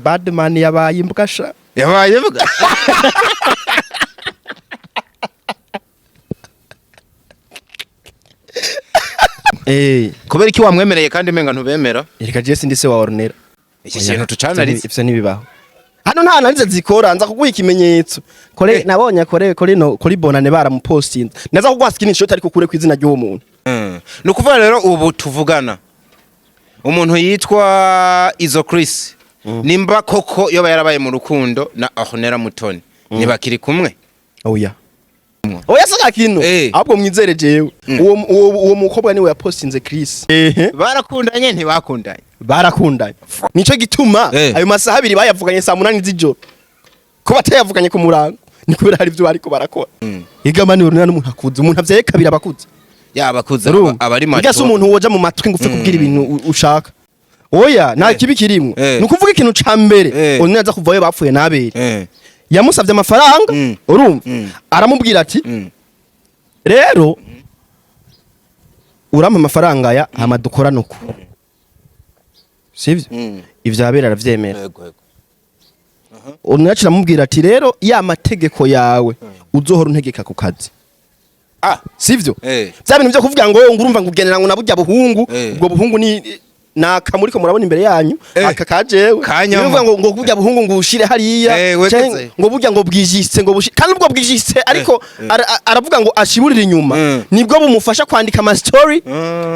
Badman yabaye imbwa sha. Yabaye imbwa. Kubera iki wamwemereye kandi umenga ntubemera? Erega je sindi se wa Ornella. Iki kintu tucanarize. Ivyo ntibibaho. Hano nta narize zikora, nza kuguha ikimenyetso. Kore nabonye kore kuri no kuri bonane baramupostinze. Naza kuguha screenshot ariko kure kw'izina ry'uwo muntu. Ni ukuvuga rero ubu tuvugana umuntu yitwa Izo Chris, nimba koko yoba yarabaye mu rukundo na Ornella Mutoni, ntibakiri kumwe? Oya. Oya saka kintu. Ahubwo mwizere jewe. Uwo mukobwa niwe yapostinze Chris. Barakundanye, ntibakundanye? Barakundanye. Nico gituma ayo masaha abiri bayavuganye saa 8 z'ijoro. Ko batayavuganye ku murango ni kubera hari ibyo bariko barakora. Igama ni urunana n'umuntu akuze, umuntu avyaye kabiri abakuze. Yaba akuze Urumva? abari Burya si mato. umuntu woja mu matwi ngo upfe kubwira ibintu ushaka. Oya, nta kibi kirimwo. Ni ukuvuga ikintu ca mbere, undi aza kuvayo bapfuye nabere. Yamusavye amafaranga, urumva? Aramubwira ati, rero urampa amafaranga ya hama dukorane uku. Sivyo? Ivyo Abera aravyemera. Yego, yego. Undi aca aramubwira ati rero ya mategeko yawe uzohora untegeka ku kazi. Sivyo? Vya bintu vyo kuvuga ngo urumva ngo ugenera ngo na burya buhungu, ubwo buhungu ni naka muriko murabona imbere yanyu, aka kajewe. Kanyama. Bivuga ngo burya buhungu ngo ushire hariya, Wekeze. canke ngo burya ngo bwijise ngo kandi ubwo bwijise ariko aravuga ngo ashiburire inyuma, nibwo bumufasha kwandika ama story,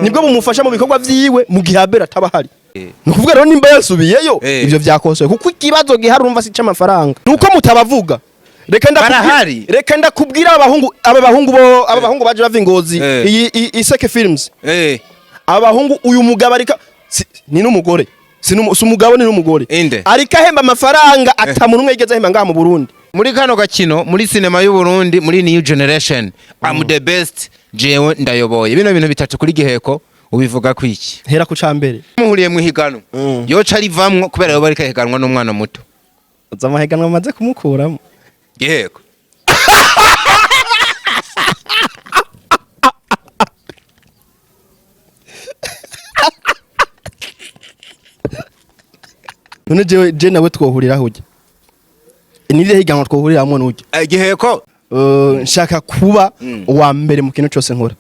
nibwo bumufasha mu bikorwa vyiwe mu gihe Abera ataba ahari. Ni ukuvuga rero nimba yasubiyeyo, ivyo vyakosowe, kuko ikibazo gihari urumva si c'amafaranga, nuko mutabavuga. Reka ndakubwira, Barahari. reka ndakubwira aba bahungu bo, aba bahungu baje bava Ingozi, iyi Iseke Films. Aba bahungu, uyu mugabo arika ni n'umugore, si umugabo ni n'umugore. Inde? Ariko ahemba amafaranga ata muntu umwe yigeze ahemba ngaha mu Burundi. Muri kano gakino, muri sinema y'u Burundi, muri new generation, I'm the best, jewe ndayoboye bino bintu bitatu. Kuri Giheko ubivuga kwiki? Hera ku cambere. Muhuriye mu higanwa, yoca arivamwo kubera yoba ariko ahiganwa n'umwana muto. Uza amahiganwa amaze kumukuramo. Giheko. None jewe je nawe twohuriraho ujya nirihe higanwa twohuriramwo n'ujya? Giheko. Nshaka kuba uwa mbere mu kintu cyose nkora,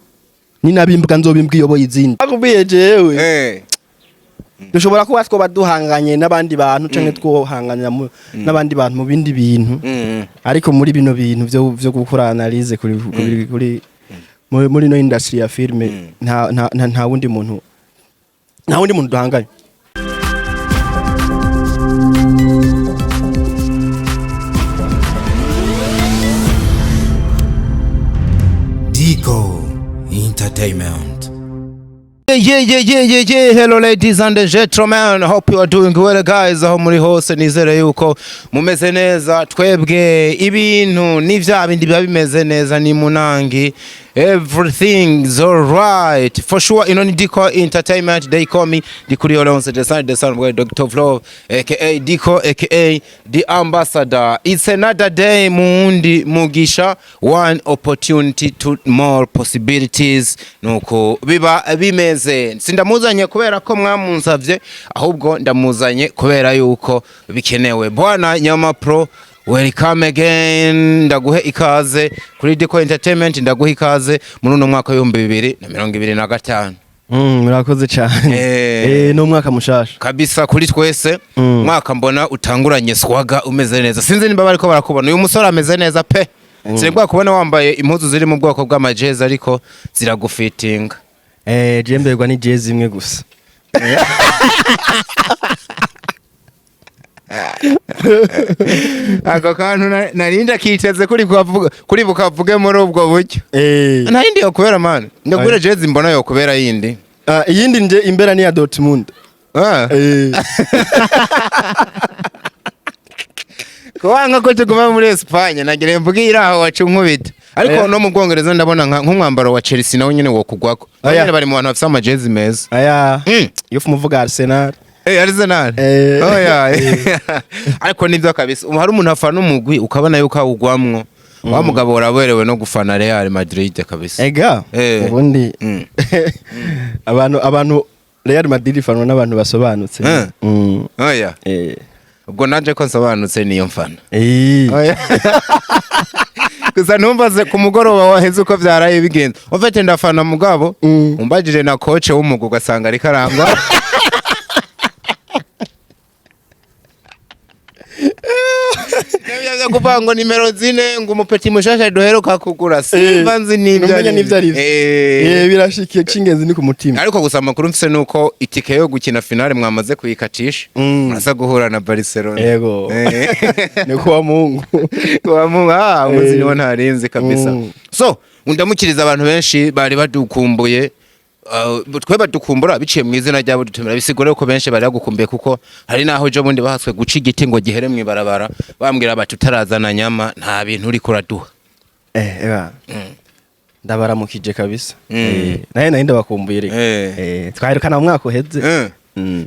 ni nabimbwa nzobimbwa iyoboye izindi, akubwiye jewe. Dushobora kuba twoba duhanganye n'abandi bantu canke twohanganya n'abandi bantu mu bindi bintu, ariko muri bino bintu vyo gukora analyse kuri muri no industry ya filme, nta wundi muntu duhanganye. Dico Entertainment. Yeah. Hello ladies and gentlemen. Hope you are doing well guys. Aho muri hose nizere yuko mumeze neza. Twebwe ibintu ni vya bindi biba bimeze neza, ni munangi. Everything's alright. For sure ino ni Dico Entertainment. They call me Dikuri Olonse, the son, the son of Dr. Flo, aka Dico, aka the ambassador. It's another day, mundi mugisha, one opportunity to more possibilities. Nuko biba bimeze. Sindamuzanye kubera ko mwamunsavye, ahubwo ndamuzanye kubera yuko bikenewe. Bwana Nyama Pro, welcome again. Ndaguhe ikaze kuri Dico Entertainment, ndaguhe ikaze muri uno mwaka w'2025. Murakoze cyane. Ni umwaka mushasha. Kabisa kuri twese. Mwaka mbona utanguranye swaga, umeze neza. Sinzi nimba bariko barakubona, uyu musore ameze neza pe. Sinigwa kubona wambaye impuzu ziri mu bwoko bw'amajezi, ariko ziragufitinga. Je mberwa ni jezi imwe gusa. Ako kantu narinda kiteze kuri kuvuga kuri bukavuge muri ubwo buryo. Nta yindi yokubera man, ndagura jezi mbona yokubera yindi. Ah, iyindi nje imbera ni ya Dortmund. Kuwanga ko tuguma muri Espagne, nagira mvuge aho wacu nkubita, ariko no mu Bwongereza ndabona nk'umwambaro wa Chelsea nawo nyene wokugwako. Oya. Nyene bari mu bantu bafise amajezi meza. Aya. Iyo umuvuga Arsenal. Arsenal. Oya. Ariko nivyo kabisa. Hari umuntu afana umugwi ukabona yuko awugwamwo. Wa mugabo uraberewe no gufana Real Madrid kabisa. Ega. Ubundi abantu Real Madrid ifanwa n'abantu basobanutse. Oya. Ubwo nanje ko nsobanutse, niyo mfana. Oya. Gusa ntumbaze ku mugoroba waheze uko vyaraye bigenze. Ufite ndafana, mugabo umbajije na coach w'umugwi ugasanga ariko arangwa. Nibyo byo kuvuga ngo nimero 4, ngo umupeti mushasha duheruka kugura, simba nzi n'ibyo. Numenya n'ivyo ari vyo. Birashikiye, c'ingenzi ni ku mutima. Ariko gusa amakuru mfise nuko itike yo gukina finale mwamaze kuyikatisha. Muraza guhura na Barcelona. Yego. Ni kuwa Mungu. Kuwa Mungu, umunsi niwo ntarinzi kabisa. So ndamukiriza abantu benshi bari badukumbuye. Twe badukumbura biciye mu izina ryabo dutumira, bisigura ko benshi bari bagukumbuye, kuko hari naho ejo bundi bahatswe guca igiti ngo gihere mu ibarabara, bambwira bati utarazana nyama nta bintu uriko uraduha. Eba. Ndabaramukije kabisa. Naye nari ndabakumbuye reka. Twaherukana mu mwaka uheze.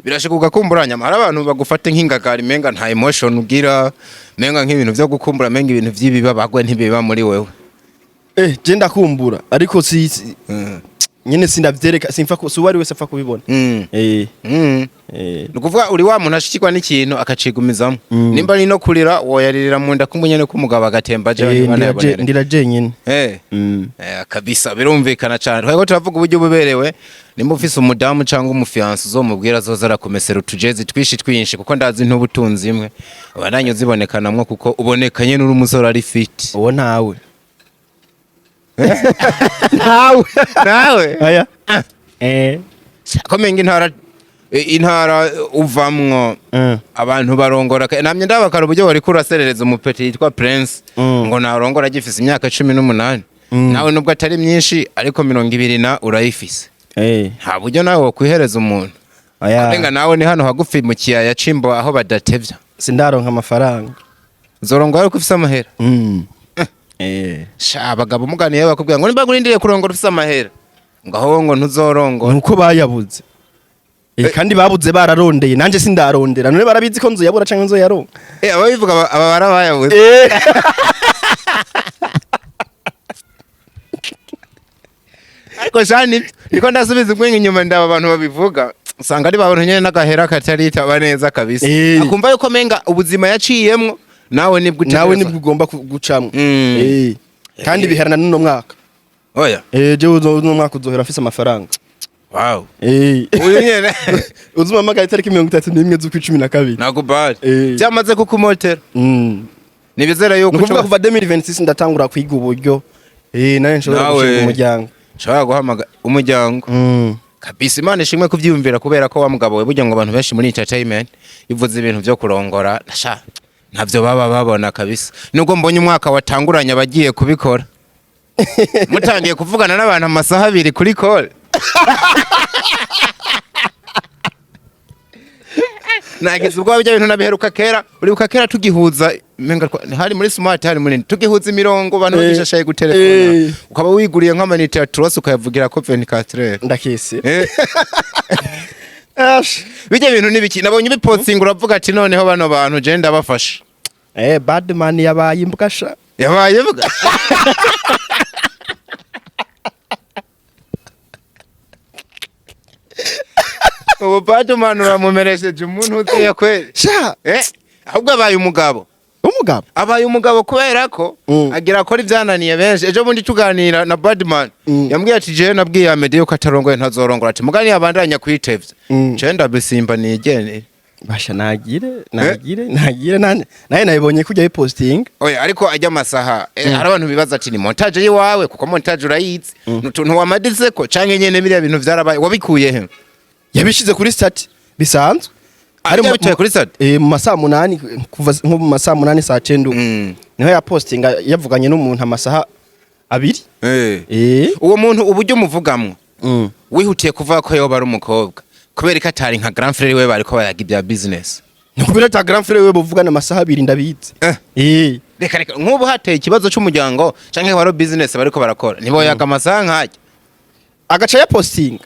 Birashika ugakumbura nyama? Hari abantu bagufate nk'ingagari, menga nta emotion ugira, menga nk'ibintu vyo gukumbura, menga ibintu vy'ibiba bagwe ntibiba muri wewe. Je ndakumbura, ariko si nyene sindavyereka, simfa ko si uwari wese apfa kubibona. Ni ukuvuga uri wa muntu ashikirwa n'ikintu akacigumizamo. Nimba ari no kurira, woyaririra mu nda kumwe nyene k'umugabo agatemba aje. Ndira jenyine. Kabisa birumvikana cyane. Twariko turavuga uburyo buberewe. Nimba ufise umudamu cyangwa umufiancé, uzomubwira azoza arakumesera utujezi twinshi twinshi, kuko ndazi ntubutunzi imwe ubandanye uzibonekanamwo, kuko uboneka nyene uri umusore ari fit. Uwo ntawe. Ntawe. Nawe? Aya. Ko menga intara uvamwo abantu barongora, namye ndabakara uburyo wariko uraserereza umupeti yitwa Prince ngo narongora agifise imyaka 18. Nawe nubwo atari myinshi, ariko 20 na urayifise. Nta buryo nawe wokwihereza umuntu? Aya. Renga nawe ni hano hagufi mu kiyaya c'Imbo aho badatevya. Sindaronka amafaranga. Uzorongora ariko ufise amahera? Sha, abagabo muganiye bakubwira ngo nimba ngurindiriye kurongora ufise amahera, ngo aho ngo ntuzorongora. Nuko bayabuze. Kandi babuze bararondeye, nanje sindarondera. None barabizi ko nzoyabura canke nzoyaronka. Ababivuga aba barabayabuze. Ariko shani niko ndasubiza ubwenge inyuma, ndaba abantu babivuga usanga ari abantu nyene n'agahera kataritaba neza kabisa. Akumva yuko menga ubuzima yaciyemwo nawe nibwo Nawe utegerezwa. nibwo ugomba gucamwo. Kandi biherana n'uno mwaka. Oya. Je uno mwaka uzohera afise amafaranga. Wow. Uyu nyene. Uzumamagara itariki 31 z'ukwa 12. Nakubali. Byamaze kukumotera. Nibizera yuko Ni ukuvuga kuva 2026 ndatangura kwiga uburyo nawe nshobora gushinga umuryango. Nshobora guhamaga umuryango. Kabisa, Imana ishimwe kuvyiyumvira, kubera ko wa mugabo we, burya ngo abantu benshi muri entertainment ivuze ibintu vyo kurongora, sha, ntavyo baba babona kabisa. Nubwo mbonye umwaka watanguranye abagiye kubikora, mutangiye kuvugana n'abantu amasaha 2 kuri call, nagize ubwoba. Ibyo bintu nabiheruka kera. Uribuka kera tugihuza, menga hari muri smart, hari muri tugihuza imirongo, abantu bagishashaye gutelefona, ukaba wiguriye nk'amanite ya Trust ukayavugira ko 24 heures. Ndakese. Ash. Bijya bintu nibiki nabonye ubipostinga uravuga ati noneho bano bantu je ndabafasha? Badman yabaye imbwa sha. Yabaye imbwa. Ubu Badman uramumeresheje umuntu uziye kweli. Sha. Ahubwo abaye umugabo. Umugabo. Abaye umugabo kubera ko agira akora ibyananiye benshi. Ejo bundi tuganira na Badman, yambwiye ati jewe nabwiye Amede yuko atarongoye ntazorongora, ati mugani yabandanya kwitevya, jewe ndabisimba nigene. Basha, nagire nagire nagire nane naye nabibonye kujya biposting. Oya, ariko ajya amasaha, hari abantu bibaza ati ni montage yiwawe, kuko montage urayizi, n'utuntu wamaditseko canke nyene biriya bintu vyarabaye, wabikuye he? Yabishize kuri statut bisanzwe. Ari bitoye kuri statut? Mu masaha 8, kuva nko mu masaha 8, saa 9 niho yapostinga, yavuganye n'umuntu amasaha 2. Uwo muntu uburyo muvugamwo, wihutiye kuvuga ko yoba ari umukobwa, kubera ko atari nka grand frère we bariko bayaga ibya business? Nukubira ta grand frère we buvugana amasaha 2 ndabizi. Reka reka, nk'ubu hateye ikibazo c'umuryango canke waro business bariko barakora, ntiboyaga amasaha nk'ajya? Agaca yapostinga.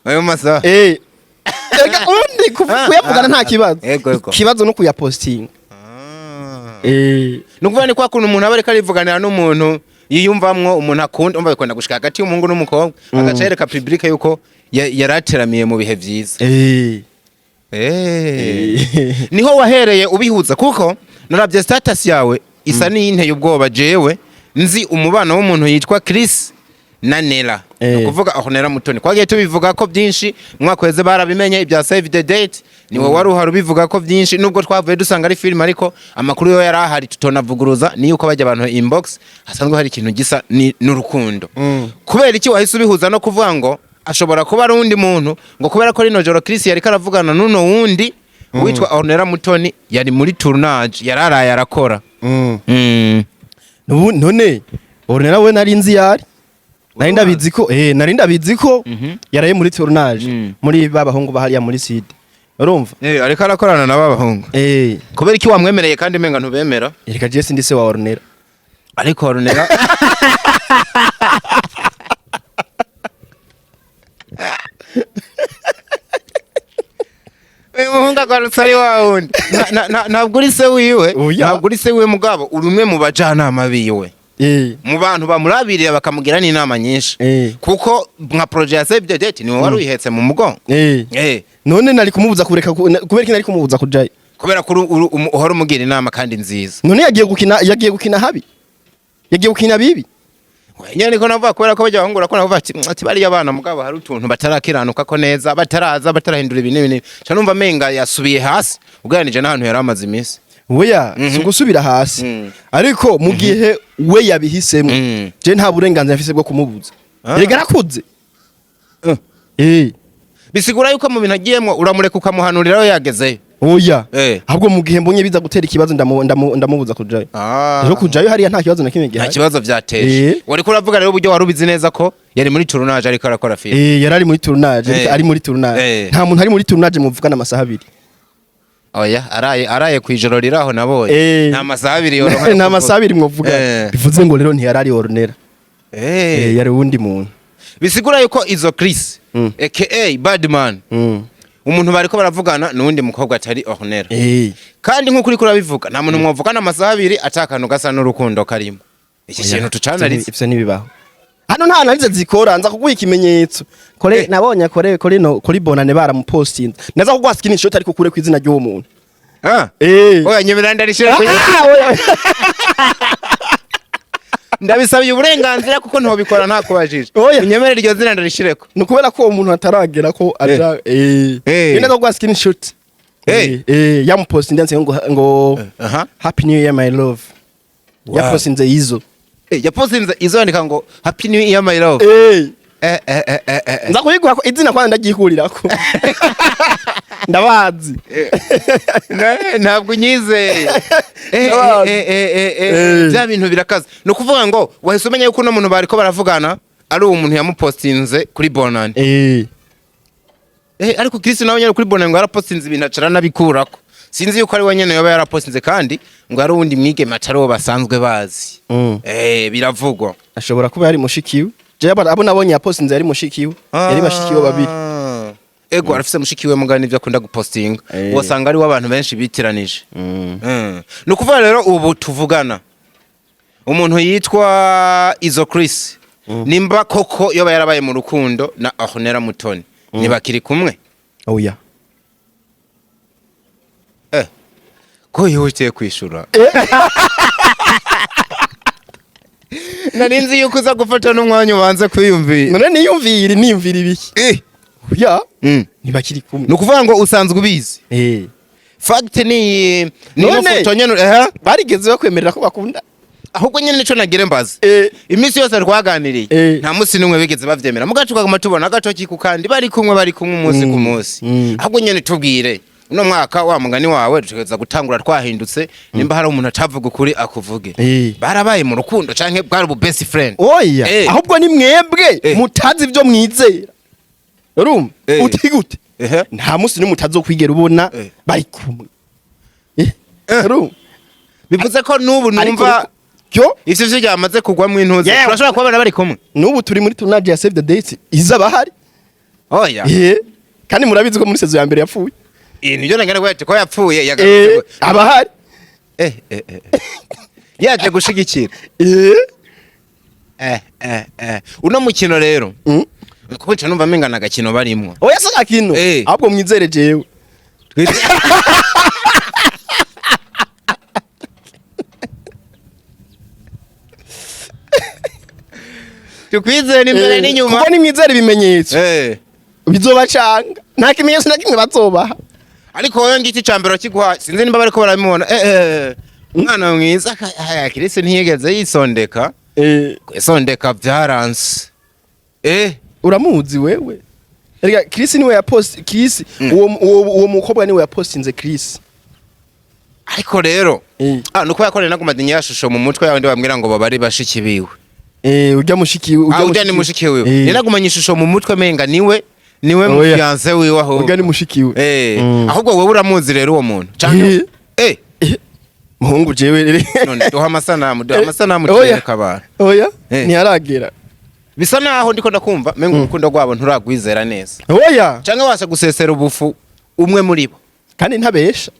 Ayo masaha? Ega ubundi kuyavugana nta kibazo. Ego, ego. Ikibazo no kuyapostinga. Ni ukuvuga ni kwa kuntu umuntu aba ariko arivuganira n'umuntu. Yiyumvamwo umuntu akunda, umva, bikunda gushika hagati y'umuhungu n'umukobwa, agaca yereka public yuko yarateramiye mu bihe vyiza. Niho wahereye ubihuza, kuko narabye status yawe isa n'iyinteye ubwoba. Jewe nzi umubano w'umuntu yitwa Chris na Nella. Ni ukuvuga aho Nella Mutoni twagiye tubivuga ko byinshi umwaka weze, barabimenye ibya save the date, niwe wari uhari ubivuga ko byinshi, nubwo twavuye dusanga ari film, ariko amakuru yo yari ahari tutonavuguruza, ni yuko bajya abantu inbox hasanzwe hari ikintu gisa n'urukundo. Kubera iki wahise ubihuza no kuvuga ngo ashobora kuba ari uwundi muntu, ngo kubera ko rino joro Chris yariko aravugana n'uno wundi witwa Ornella Mutoni, yari muri tournage, yararaye arakora? Nubu none Ornella we nari nzi yari nari ndabizi ko nari ndabizi ko yaraye muri tournage muri ba bahungu bahariya muri sud, urumva? Ariko arakorana na b'abahungu. Kubera iki wamwemereye kandi umenga ntubemera? Reka, je sindi se wa Ornella. Ariko Ornella, uyu muhungu agarutse ari wa wundi. Ntabwo uri se wiwe. Oya. Ntabwo uri se wiwe, mugabo uri umwe mu bajanama biwe, mu bantu bamurabirira bakamugira n'inama nyinshi, kuko nka projet ya Save the Date niwe wari uyihetse mu mugongo. None nari kumubuza kureka kubera iki nari kumubuza kujayo? Kubera ko uhora umugira inama kandi nziza. None yagiye gukina habi, yagiye gukina bibi. Nyene niko navuga, kubera ko bajya bahungura ko navuga ati bariya bana mugabo hari utuntu batarakiranuka ko neza, bataraza batarahindura ibintu n'ibintu, ca numva menga yasubiye hasi ugereranije n'ahantu yari amaze iminsi. Oya, si ugusubira hasi, ariko mu gihe we yabihisemo, je nta burenganzira mfise bwo kumubuza. Erega arakuze. Bisigura yuko mu bintu agiyemwo uramureka ukamuhanurira aho yagezeyo? Oya. Ahubwo mu gihe mbonye biza gutera ikibazo, ndamubuza kujayo. Rero kujayo hariya nta kibazo na kimwe Nta gihari. kibazo vyateje. Wariko uravuga rero uburyo wari ubizi neza ko yari muri tournage ariko arakora film. Yari ari muri tournage, ariko ari muri tournage. Nta muntu ari muri tournage muvugana amasaha 2. Oya, araye kwijoro riraho nabonye. Nta masaha 2 yoronka. Nta masaha 2 mwovugana. Bivuze ngo rero ntiyari ari Ornella. Yari uwundi muntu. Bisigura yuko izo Chris, aka Badman, umuntu bariko baravugana n'uwundi mukobwa atari Ornella. Kandi nk'uko uriko urabivuga, nta muntu mwovugana amasaha 2 ata kantu gasa n'urukundo karimo. Iki kintu tucanarize. Ivyo ntibibaho. Hano nta analyse zikora, nza kuguha ikimenyetso. Kore nabonye kore kuri no kuri bonane baramupostinze. Naza kuguha screenshot ariko kure ku izina ry'uwo muntu. Oya, nyemera ndarishira. Ah, oya. Ndabisabiye uburenganzira kuko ntobikora ntakubajije. Oya. Unyemerere iryo zina ndarishireko. Ni ukubera ko uwo muntu ataragera ko aja Ni naza kuguha screenshot. Yamupostinze ngo "Happy New Year, my love." Yapostinze izo. Yapostinze izo yandika ngo "Happy New Year, my love". Nza kuyiguha ko izina kwanza ndaryikurirako. Ndabazi. Ntabwo unyizeye. Ndabazi. Bya bintu birakaze. Ni ukuvuga ngo wahise umenya yuko uno muntu bariko baravugana ari uwo muntu yamupostinze kuri bonane. Ariko Chris nawe nyene kuri bonane ngo yarapostinze ibintu acara nabikurako. Sinzi yuko ari we nyene yoba yarapostinze, kandi ngo ari uwundi mwigeme atari uwo basanzwe bazi. Biravugwa. Ashobora kuba yari mushikiwe. Je abo nabonye yapostinze yari mushikiwe. Yari bashikiwe babiri. Ego, arafise mushiki we mugani ivyo akunda gupostinga. Wasanga ari abantu benshi bitiranije. Ni ukuvuga rero ubu tuvugana umuntu yitwa Izo Chris, nimba koko yoba yarabaye mu rukundo na Ornella Mutoni, ntibakiri kumwe? Oya. Ko yihutiye kwishura, nari nzi yuko uza gufata n'umwanya ubanza kwiyumvira. None niyumvira niyumvira ibiki? Oya. Ntibakiri kumwe. Ni ukuvuga ngo usanzwe ubizi. Fact ni ino None- foto nyene eh. Barigeze bakwemerera ko bakunda? Ahubwo nyene nico nagire mbaze. Iminsi yose twaganiriye, nta munsi n'umwe bigeze bavyemera, mugacu tukaguma tubona agatoki ku kandi bari kumwe, bari kumwe umunsi ku munsi. Ahubwo nyene tubwire, uno mwaka wa mugani wawe dutegereza gutangura twahindutse. Nimba hari umuntu atavuga ukuri akuvuge. Barabaye mu rukundo canke bwari ubu best friend? Oya. Ahubwo ni mwebwe mutazi ibyo mwizera. Urumva? Uti gute? Nta munsi n'umwe utazokwigera ubona bari kumwe. Urumva? Bivuze ko n'ubu Ariko numva cyo ivyo vyo byamaze kugwamwo intuzi, Yewe. turashobora kubabona bari kumwe. N'ubu turi muri tournage ya Save the Date, iza bahari. Oya. Kandi murabizi ko muri saison ya mbere yapfuye. Nibyo nagana ko yapfuye yagarutse. Abahari. Yaje gushigikira. eh eh eh Uno mukino rero, kuko nca numva menga nagakino barimwo. Oya, si agakino. Ahubwo mwizere jewe. Tukwizera imbere n'inyuma. Kuko nimwizere ibimenyetso, bizobacanga. Nta kimenyetso na kimwe bazobaha. Ariko wowe ngiki ca mbere kiguha, sinzi nimba bariko barabimubona. Umwana mwiza Chris ntiyigeze yisondeka. Kwisondeka vyaranse. Uramuzi wewe. Erega Chris niwe ya post Chris. Uwo mukobwa niwe yapostinze Chris. Ariko rero nuko yakoreye naguma ya shusho mu mutwe yawe, bambwira ngo baba ari bashiki biwe. Ujya mushiki we. Ujya ni mushiki wiwe. Ninagumanye ishusho mu mutwe menga niwe mu Oya. fiancé wiwe aho. Ujya ni mushiki we. Ahubwo wewe uramuzi rero uwo muntu canke? Muhungu, jewe rero None duha amasanamu, duha amasanamu, Oya. tuyereka abantu. Oya. Ntiharagera. Bisa naho ndiko ndakumva menga urukundo rwabo nturagwizera neza. Oya. Canke wasa gusesera ubufu umwe muri bo. Kandi ntabesha.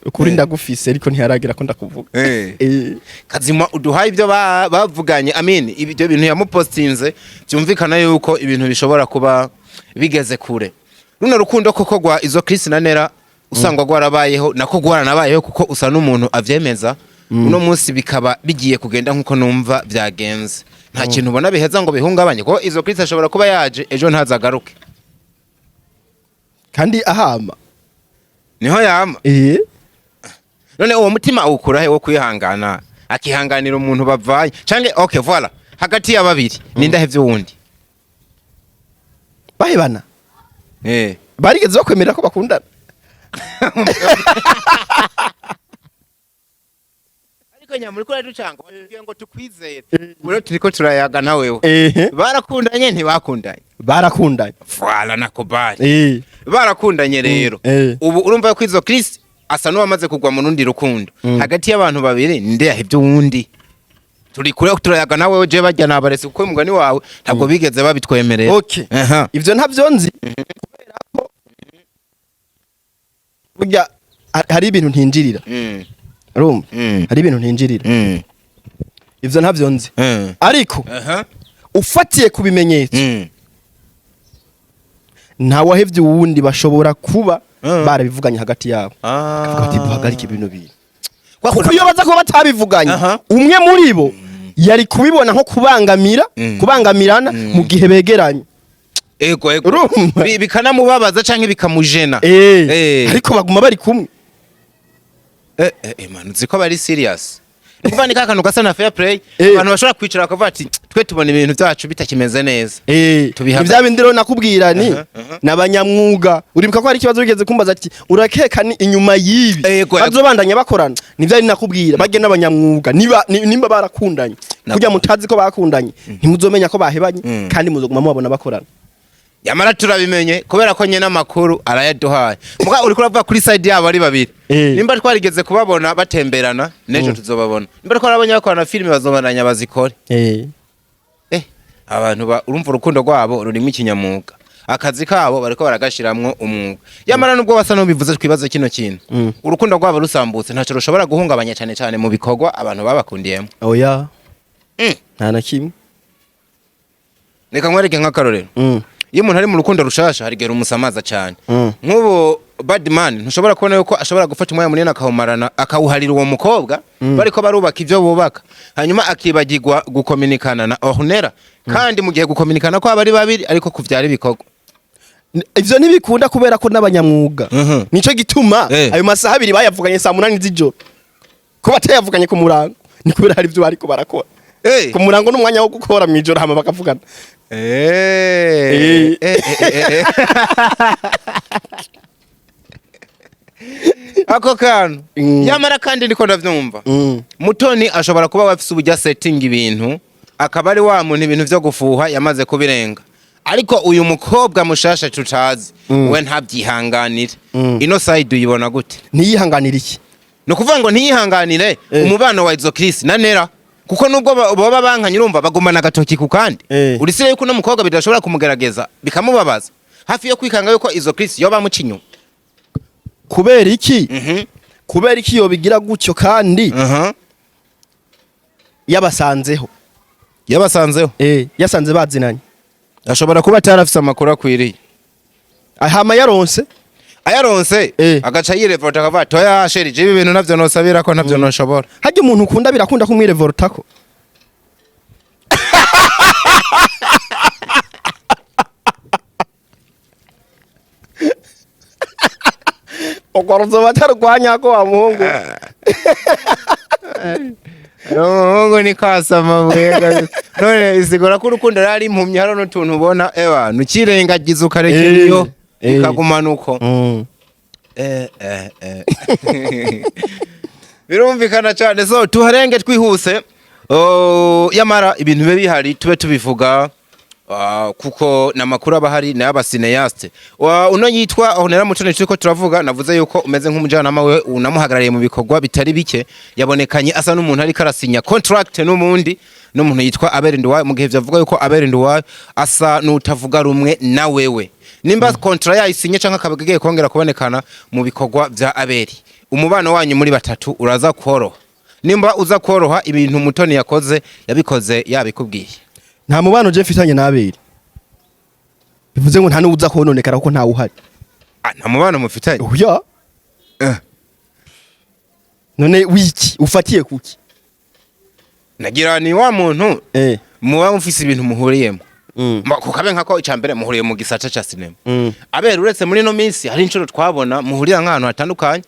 Ukuri ndagufise, ariko ntiharagera ko ndakuvuga. Kazima uduhaye ibyo bavuganye, amin ibyo bintu yamupostinze, byumvikana yuko ibintu bishobora kuba bigeze kure. Runo rukundo koko rwa izo Chris na Nera usangwa rwarabayeho, nako rwaranabayeho, kuko usa n'umuntu avyemeza. Uno munsi bikaba bigiye kugenda nkuko numva byagenze, nta kintu ubona biheza ngo bihungabanye, kuko izo Chris ashobora kuba yaje ejo ntazagaruke. Kandi ahama. Niho yama. None uwo mutima awukura he wo kwihangana, akihanganira umuntu bavaye? Canke okay, voilà, hagati ya babiri ninde ahevye uwundi? Bahebana. Barigeze bakwemerera ko bakundana? Ariko nyamuri kuri ducanga watubwiye ngo tukwizere. Rero turiko turayaga na wewe. Barakundanye, ntibakundanye? Barakundanye. Voilà, nakubali. Barakundanye rero. Ubu urumva ko izo Chris asa n'uwamaze kugwa mu rundi rukundo. Hagati y'abantu babiri ninde yahevye uwundi? Turi kure turayaga na wewe, je barya nabarese kuko umugani wawe ntabwo bigeze babitwemerera. Okay. Ivyo ntavyo nzi, kubera ko burya hari ibintu ntinjirira. Urumva? Hari ibintu ntinjirira. Ivyo ntavyo nzi. Ariko ufatiye ku bimenyetso, nta wahevye uwundi. Bashobora kuba barabivuganye hagati yabo. Bakavuga bati duhagarike ibintu bintu. Kuko iyo baza kuba batabivuganye, umwe muri bo yari kubibona nko kubangamira, kubangamirana mu gihe begeranye. Ego. Urumva? Bikanamubabaza canke bikamujena. Ariko baguma bari kumwe. Man, uzi ko bari serious. Nukuvuga ni kakantu gasa na fair play. Abantu bashobora kwicara bakavuga ati twe tubona ibintu byacu bitakimeze neza. Tubihagarike. Ni bya bindi rero nakubwira ni Aha, aha. n'abanyamwuga. Uribuka ko hari ikibazo wigeze kumbaza ati urakeka ni inyuma y'ibi Ego. bazobandanya bakorana? Ni bya nakubwira, bajye n'abanyamwuga. Niba nimba barakundanye, kurya mutazi ko bakundanye, ntimuzomenya ko bahebanye, kandi muzoguma mubabona bakorana. Yamara turabimenye kubera ko nyene amakuru arayaduhaye. Muga uriko uravuga kuri side yabo ari babiri. Nimba twarigeze kubabona batemberana, n'ejo tuzobabona. Nimba twarabonye bakorana filime, bazobandanya bazikore. Abantu ba urumva urukundo rwabo rurimo ikinyamwuga. Akazi kabo bariko baragashiramwo umwuga. Yamara nubwo basa n'ubivuze, twibaze kino kintu. Urukundo rwabo rusambutse, ntaco rushobora guhungabanya cane cane mu bikorwa abantu babakundiyemo? Oya. Nta na kimwe. Reka nkwereke nk'akarorero. Iyo umuntu ari mu rukundo rushasha, hari igihe rumusamaza cyane. Nk'ubu Badman ntushobora kubona yuko ashobora gufata umwanya munini akawumarana, akawuharira uwo mukobwa, bariko barubaka ibyo bubaka, hanyuma akibagirwa gukominikana na Ornella, kandi mu gihe gukominikana ko ari babiri ariko kuvyara ibikorwa. Ivyo ntibikunda kubera ko n'abanyamwuga. Nico gituma ayo masaha 2 bayavuganye saa 8 z'ijoro. Ko batayavuganye ku murango ni kubera hari ibyo bariko barakora. Ku murango n'umwanya wo gukora, mw'ijoro hama bakavugana. Ako kantu. Yamara kandi ndiko ndavyumva, Mutoni ashobora kuba wafise uburyo setting ibintu, akaba ari wa muntu ibintu vyo gufuha yamaze kubirenga, ariko uyu mukobwa mushasha tutazi we ntabyihanganire. Ino side uyibona gute? Ntiyihanganira iki? Ni ukuvuga ngo ntiyihanganire umubano wa Izo Chris na Nera, kuko nubwo baba bankanye, urumva bagumana agatoki ku kandi. Urisire yuko uno mukobwa bidashobora kumugerageza bikamubabaza hafi yo kwikanga yuko Izo Chris yoba amuca inyuma. Kubera iki? Kubera iki yobigira gutyo kandi Yabasanzeho. Yabasanzeho. Yasanze bazinanye. Ashobora kuba atarafise amakuru akwiriye. Hama yaronse. Ayaronse, agaca yirevolta, akavuga ati: "Oya chéri, jewe ibi bintu navyo nosabira ko navyo noshobora." Harya umuntu ukunda birakunda kumwirevoltako. Urwo ruzoba atarwanya ko wa muhungu. Umuhungu ni kwasama amabuye. None bisigura ko urukundo rari impumyi, hari n'utuntu ubona ewa nukirengagiza ukarekera iyo bikagumana uko. Birumvikana cyane. So tuharenge twihuse. Oh, yamara ibintu bibe bihari tube tubivuga, kuko n'amakuru aba ahari nayo aba cinéaste. Uno yitwa Honera Mutoni turiko turavuga, navuze yuko umeze nk'umujyanama we, unamuhagarariye mu bikorwa bitari bike, yabonekanye asa n'umuntu ariko arasinya contract n'umundi n'umuntu yitwa Abel Nduwayo, mu gihe vyavuga yuko Abel Nduwayo asa n'utavuga rumwe na wewe. Nimba contrat yayisinye canke akaba agiye kongera kubonekana mu bikorwa vya Abel, umubano wanyu muri batatu uraza koroha? Nimba uza koroha, ibintu Mutoni yakoze yabikoze yabikubwiye? Nta mubano je mfitanye n'Abeli, bivuze ngo nta n'uwuza kononekara kuko ntawe uhari. Ah, nta mubano mufitanye? Oya. None wiki ufatiye kuki? Nagira ni wa muntu muba mufise ibintu muhuriyemo. Kukabe nkako icambere muhuriye mu gisata ca sinema. Abera uretse muri no minsi hari inshuro twabona muhurira nk'ahantu hatandukanye,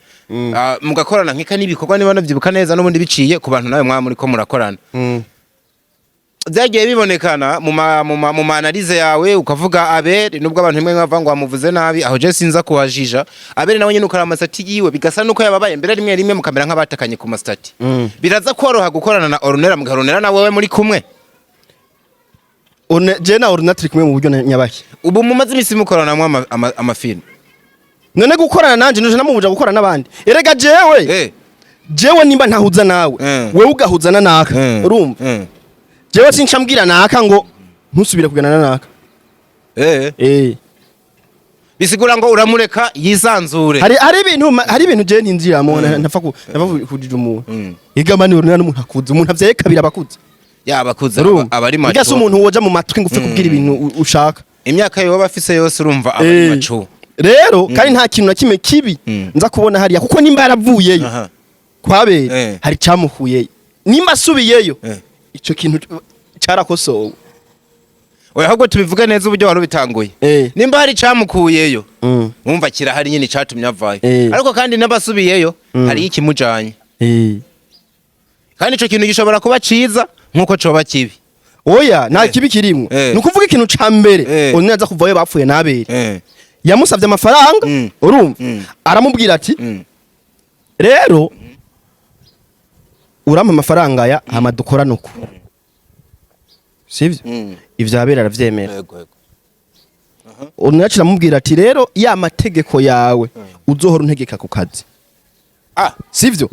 mugakorana nkeka n'ibikorwa, niba navyibuka neza, n'ubundi biciye ku bantu nawe mwaba muriko murakorana. Byagiye bibonekana mu ma analyse yawe, ukavuga Abel, nubwo abantu rimwe bavuga ngo wamuvuze nabi, aho je sinza kuhajija. Abel nawe nyene ukora ama statut yiwe, bigasa nuko yababaye mbere, rimwe rimwe mukamera nk'abatakanye ku ma statut. Biraza koroha gukorana na Ornella mugihe Ornella na wewe muri kumwe? Je na Ornella turi kumwe mu buryo nyabaki? Ubu mumaze imisi mukoranamwo amafilm. None gukorana nanje nuje namubuja gukorana n'abandi? Erega jewe, jewe nimba ntahuza nawe, wewe ugahuza na naka, urumva, jewe sinca mbwira naka ngo ntusubire kugana na naka. Bisigura ngo uramureka yisanzure. Hari ibintu je ntinziramo, ntapfa kujija umuntu. Igama ni Ornella n'umuntu akuze, umuntu avyaye kabiri abakuze. Yaba akuze. Urumva? Aba ari Burya si macho. umuntu woja mu matwi ngo upfe kubwira ibintu ushaka. Imyaka yoba afise yose, urumva aba ari macho. Rero kandi nta kintu na kimwe kibi nza kubona hariya, kuko nimba yaravuyeyo kwabera, hari cyamukuyeyo. Nimba asubiyeyo, ico kintu carakosowe. Oya, ahubwo tubivuge neza uburyo wari ubitanguye. Nimba hari icamukuyeyo, wumva kirahari nyine icatumye avayo. Ariko kandi n'abasubiyeyo hariyo ikimujanye, kandi ico kintu gishobora kuba ciza nk'uko coba kibi. Oya, nta kibi kirimwo. Ni ukuvuga ikintu ca mbere, Ornella aza kuvayo bapfuye n'Abeli, yamusavye amafaranga, urumva, aramubwira ati: "Rero urampa amafaranga aya, hama dukorane uku, sivyo?" Ivyo Abeli aravyemera. Yego yego. Ornella aramubwira ati: "Rero ya mategeko yawe uzohora untegeka ku kazi, sivyo?"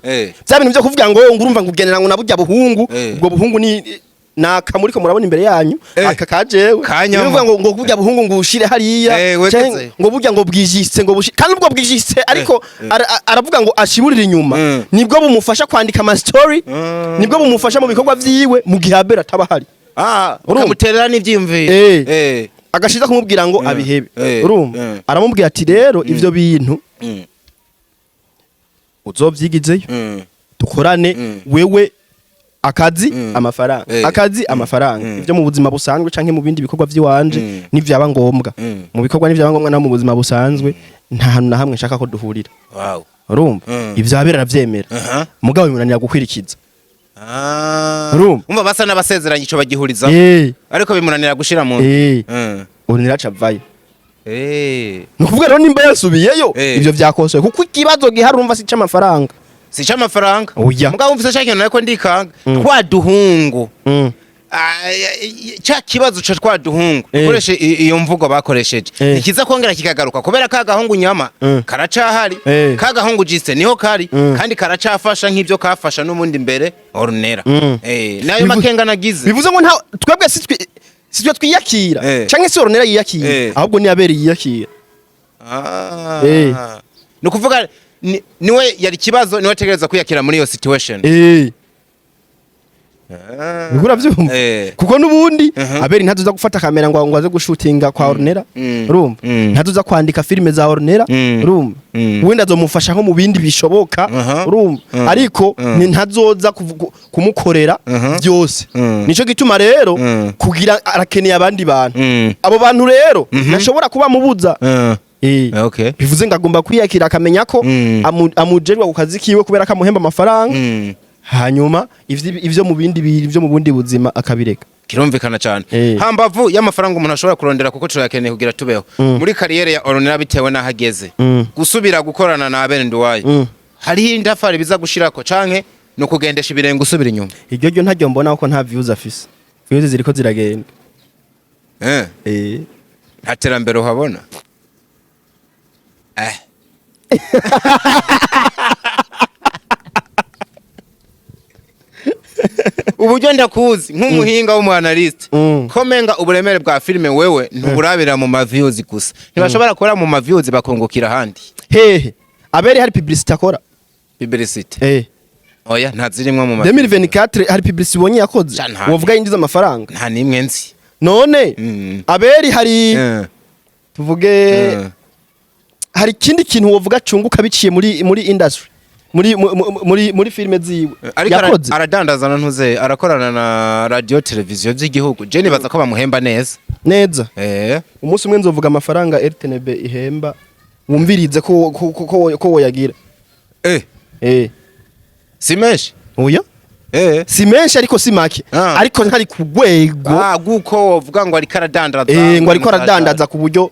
Bya bintu byo kuvuga ngo urumva ngo ugenera ngo na burya buhungu, ubwo buhungu ni naka muriko murabona imbere yanyu, aka kajewe. Kanyama. Bivuga ngo burya buhungu ngo ushire hariya, wegeze. canke ngo burya ngo bwijise ngo kandi ubwo bwijise, ariko aravuga ngo ashiburire inyuma, nibwo bumufasha kwandika ama story, nibwo bumufasha mu bikorwa vyiwe mu gihe Abel ataba ahari. Urumva? Ukamuterera n'ivyiyumviro. Agashiza kumubwira ngo abihebe. Urumva, aramubwira ati: "Rero ivyo bintu uzovyigizeyo, dukorane, wewe akazi, amafaranga, akazi, amafaranga, ivyo mu buzima busanzwe canke mu bindi bikorwa vy'iwanje, nivyaba ngombwa, mu bikorwa nivyaba ngombwa, no mu buzima busanzwe nta hantu na hamwe nshaka ko duhurira." Urumva, ivyo Abera aravyemera, mugabo bimunanira gukwirikiza. Urumva? Umva, basa n'abasezeranye, ico bagihuriza, ariko bimunanira gushira mu Ornella aca avayo. Ni ukuvuga rero nimba yasubiyeyo, ivyo vyakosowe, kuko ikibazo gihari, urumva, si c'amafaranga. Si c'amafaranga. Oya. Mugabo umvise ca kintu nariko ndikanga, twa duhungu. Ca kibazo ca twa duhungu, koreshe iyo mvugo bakoresheje, ikiza kongera kikagaruka kubera ka gahungu nyama karacahari. Ka gahungu jise niho kari, kandi karacafasha nk'ivyo kafasha n'ubundi mbere Ornella. Nayo makenga nagize. Bivuze ngo nta twebwe si twe twiyakira, canke si Ornella yiyakira, ahubwo ni Abeli yiyakira. Ni ukuvuga niwe yari ikibazo, niwe ategereza kwiyakira muri iyo situation. Uriko uravyumva? Kuko n'ubundi Abeli ntazoza gufata kamera ngo aze gushutinga kwa Ornella, urumva? Ntazoza kwandika filime za Ornella, urumva? Wenda azomufasha nko mu bindi bishoboka, urumva? Ariko ni ntazoza kumukorera byose. Nico gituma rero kugira arakeneye abandi bantu. Abo bantu rero ntashobora kuba mubuza. Bivuze ngo agomba kwiyakira, akamenya ko amujerwa ku kazi kiwe kubera ko amuhemba amafaranga, hanyuma ivyo mu bindi ivyo mu bundi buzima akabireka. Kirumvikana cyane. Hambavu y'amafaranga umuntu ashobora kurondera, kuko turayakeneye kugira tubeho, muri carrière ya Ornella, bitewe n'aho ageze, gusubira gukorana na Abel Nduwayo, hariho indafari biza gushirako canke ni ukugendesha ibirenge usubira inyuma? Iryo ryo ntaryo mbona, kuko nta views afise, views ziriko ziragenda. Nta terambere uhabona? Uburyo ndakuzi nk'umuhinga w'umu analyste, komenga uburemere bwa filime wewe ntuburabira mu ma views gusa, ntibashobora gukora mu ma views bakungukira ahandi. Hehe? Abeli hari publicity akora? Publicity? Oya, ntazirimwo mu ma 2024 hari publicity ubonye yakoze Sha, wovuga yinjiza amafaranga? Nta nimwe nzi. None Abeli hari, tuvuge, hari ikindi kintu wovuga cunguka biciye muri industry, muri filime ziwe Ariko yakoze? aradandaza na ntuze, arakorana na radio televiziyo by'igihugu. Je nibaza ko bamuhemba neza. Neza. Umunsi umwe nzovuga amafaranga RTNB ihemba, wumvirize ko woyagira. Si menshi? Oya. Si menshi, ariko si make. Ariko ntari ku rwego Ah, guko wovuga ngo ariko aradandaza. Ngo ariko aradandaza ku buryo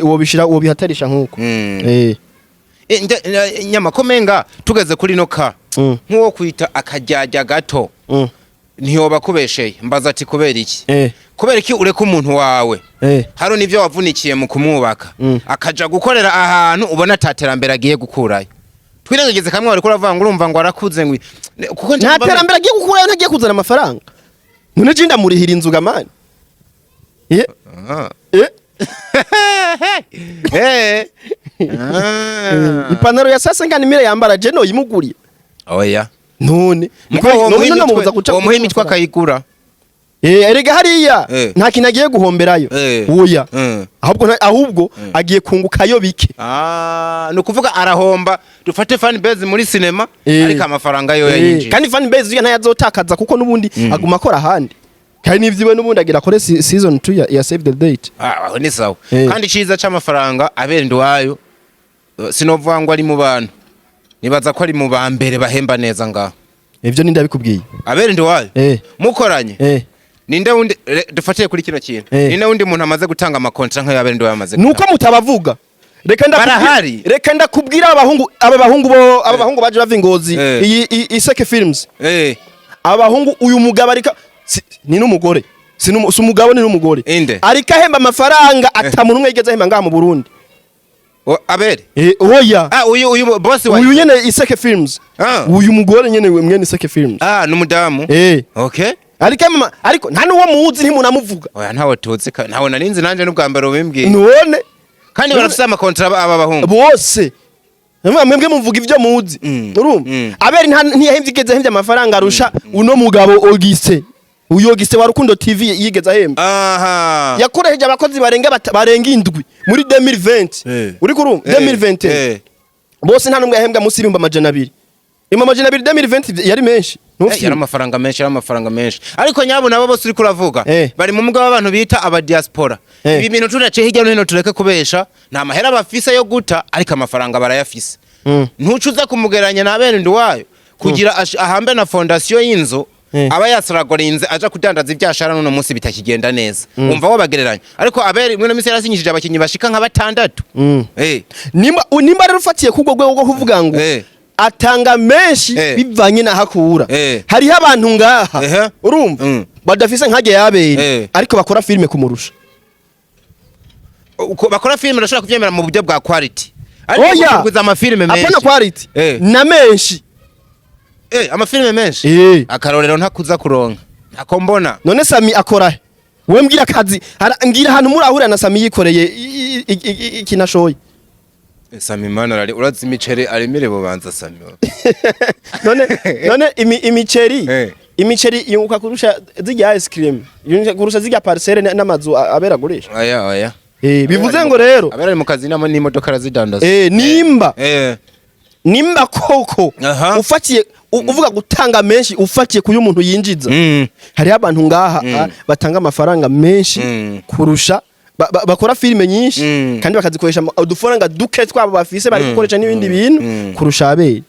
wobishira, wobihatarisha nkuko. Nyama komenga tugeze kuri no ka nk'uwo kwita akajyajya gato, ntiyoba kubesheye mbaza ati kubera iki? Kubera iki ureka umuntu wawe, hari n'ivyo wavunikiye mu kumwubaka, akaja gukorera ahantu ubona ataterambere agiye gukurayo? Twirengagize kamwe wariko uravuga ngo urumva ngo arakuze, ngo kuko Nta terambere agiye gukurayo, ntagiye kuzana amafaranga. None je ndamurihira inzu gamani? Ah. Ah. Ipantaro ya sasa ngana imire yambara, je noyimuguriye? Oya. None Mugabo none womuha namubuza imitwe, guca womuha imitwe akayigura. Erega hariya nta kintu agiye guhomberayo. Oya. Ahubwo agiye kungukayo bike. Ah, ni ukuvuga arahomba, dufate fan base muri cinema, ariko amafaranga yo yayinjiye. Kandi fan base yo ntayazotakaza, kuko n'ubundi aguma akora ahandi, kandi n'ivyiwe n'ubundi agira akore season 2 ya Save the Date. Ah, aho ni sawa. Kandi iciza c'amafaranga, Abel Nduwayo, sinovuga ngo ari mu bantu, nibaza ko ari mu ba mbere bahemba neza ngaho. Ivyo ninde yabikubwiye? Abel Nduwayo mukoranye, ninde wundi dufatiye kuri kino kintu, ninde wundi muntu amaze gutanga amakontra nk'ayo Abel Nduwayo amaze Nuko gutanga? mutabavuga. Reka ndakubwira. Barahari. Reka ndakubwira, aba bahungu bo, aba bahungu baje bava Ingozi, iyi Iseke Films. Aba bahungu, uyu mugabo arika ni n'umugore, si umugabo, ni n'umugore. Inde? Ariko ahemba amafaranga ata muntu umwe yigeze ahemba ngaha mu Burundi. O, Abel? Oya. Ah, uyu boss wa Uyu nyene Iseke Films. Uyu mugore nyene, we mwene Iseke Films. Ah, n'umudamu. Okay. Ariko ahemba, ariko nta n'uwo muzi, ntimunamuvuga. Oya, ntawe tuzi, ntawe narinzi nanje, n'ubwa mbere ubimbwiye. None Kandi barafise amakontra aba bahungu? Bose. Mwebwe muvuga ivyo muzi. Urumva? Abeli ntiyahemvye, igeze ahemvye amafaranga arusha uno mugabo Auguste, uyu Auguste wa Rukundo TV yigeze ahemba. Yakoresheje abakozi barenga barenga indwi muri 2020. Uri kurumva? 2021. Bose nta n'umwe yahembwa munsi y'200,000. 200,000 2020 yari menshi. Yari amafaranga menshi, yari amafaranga menshi. Ariko nyabo nabo bose uriko uravuga bari mu mugabo w'abantu bita aba diaspora. Ibi bintu turaciye hirya no hino, tureke kubesha, nta mahera bafise yo guta, ariko amafaranga barayafise. Ntucuza kumugeranya na Abel Nduwayo kugira ahambe na fondation y'inzu, aba yasaragorinze aja kudandaza ivyashara n'uno munsi bitakigenda neza. Umva wabagereranya. Ariko Abel mwino minsi yarasinyishije abakinyi bashika nka batandatu. Nimba rero ufatiye kubwo rwego rwo kuvuga ngo atanga menshi bivanye n'aho akura, hariho abantu ngaha, urumva, badafise nkajya yabere, ariko bakora filime kumurusha. Uko bakora filime urashobora kuvyemera mu buryo bwa quality. Ariko Oya. kugwiza amafilime menshi. Apana quality, na menshi. Amafilime menshi. Akarorero ntakuza kuronka. Ntako mbona. None Sami akora he? We mbwira akazi, mbwira ahantu murahurira na Sami yikoreye ikintu ashoye. Sami mana arari urazi imiceri arimire bubanza Sami. None imiceri Imiceri yunguka kurusha zirya ice cream, yunguka kurusha zirya parcelle n'amazu abera agurisha. Oya, oya. Bivuze ngo rero Abera ari mu kazi n'imodoka arazidandaza. Nimba nimba koko ufatiye uvuga gutanga menshi, ufatiye kuyo umuntu yinjiza, hariho abantu ngaha batanga amafaranga menshi kurusha bakora filime nyinshi kandi bakazikoresha udufaranga duke twabo bafise, bari gukoresha n'ibindi bintu kurusha abera.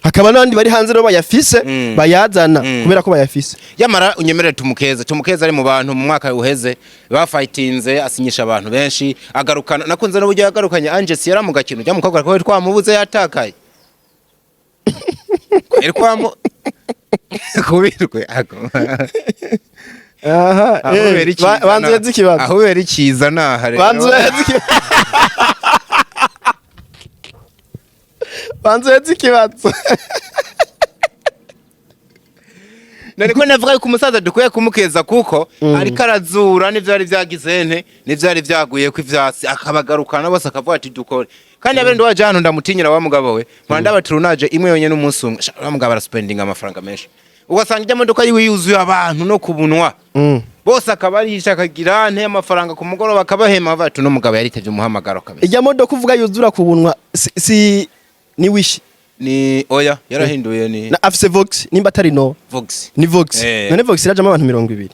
Hakaba n'abandi bari hanze rero bayafise, bayazana kubera ko bayafise. Yamara unyemerere tumukeze, tumukeze ari mu bantu mu mwaka uheze bafightinze, asinyisha abantu benshi, agarukana, nakunze n'uburyo yagarukanye Anges yari mu gakino ujya mukobwa ko twamubuze yatakaye, kweri kwamu kubirwe ako. Aha. Aho bera ikiza Banza uheze ikibazo. Aho bera ikiza naha rero. Banza uheze ikibazo, banza uheze ikibazo. Nariko navuga yuko umusaza dukwiye kumukeza kuko ariko arazura n'ivyari vyagize nte, n'ivyari vyaguye ko ivyatsi, akabagarukana bose, akavuga ati dukore. Kandi abende waje hano ndamutinyira wa mugabo we, mpora ndabaturunaje imwe yonyene umunsi umwe. Sha, wa mugabo araspendinga amafaranga menshi, ugasanga ijya modoka yiwe yuzuye abantu no kubunwa bose, akaba arisha akagira nte amafaranga ku mugoroba akabahema, bavuga ati uno mugabo yaritevye umuhamagaro kabisa. Ijya modoka uvuga yuzura kubunwa si ni Wish? Ni oya, yarahinduye, ni Na afise Vox, nimba atari no Vox. Ni Vox. None Vox irajamo abantu 20?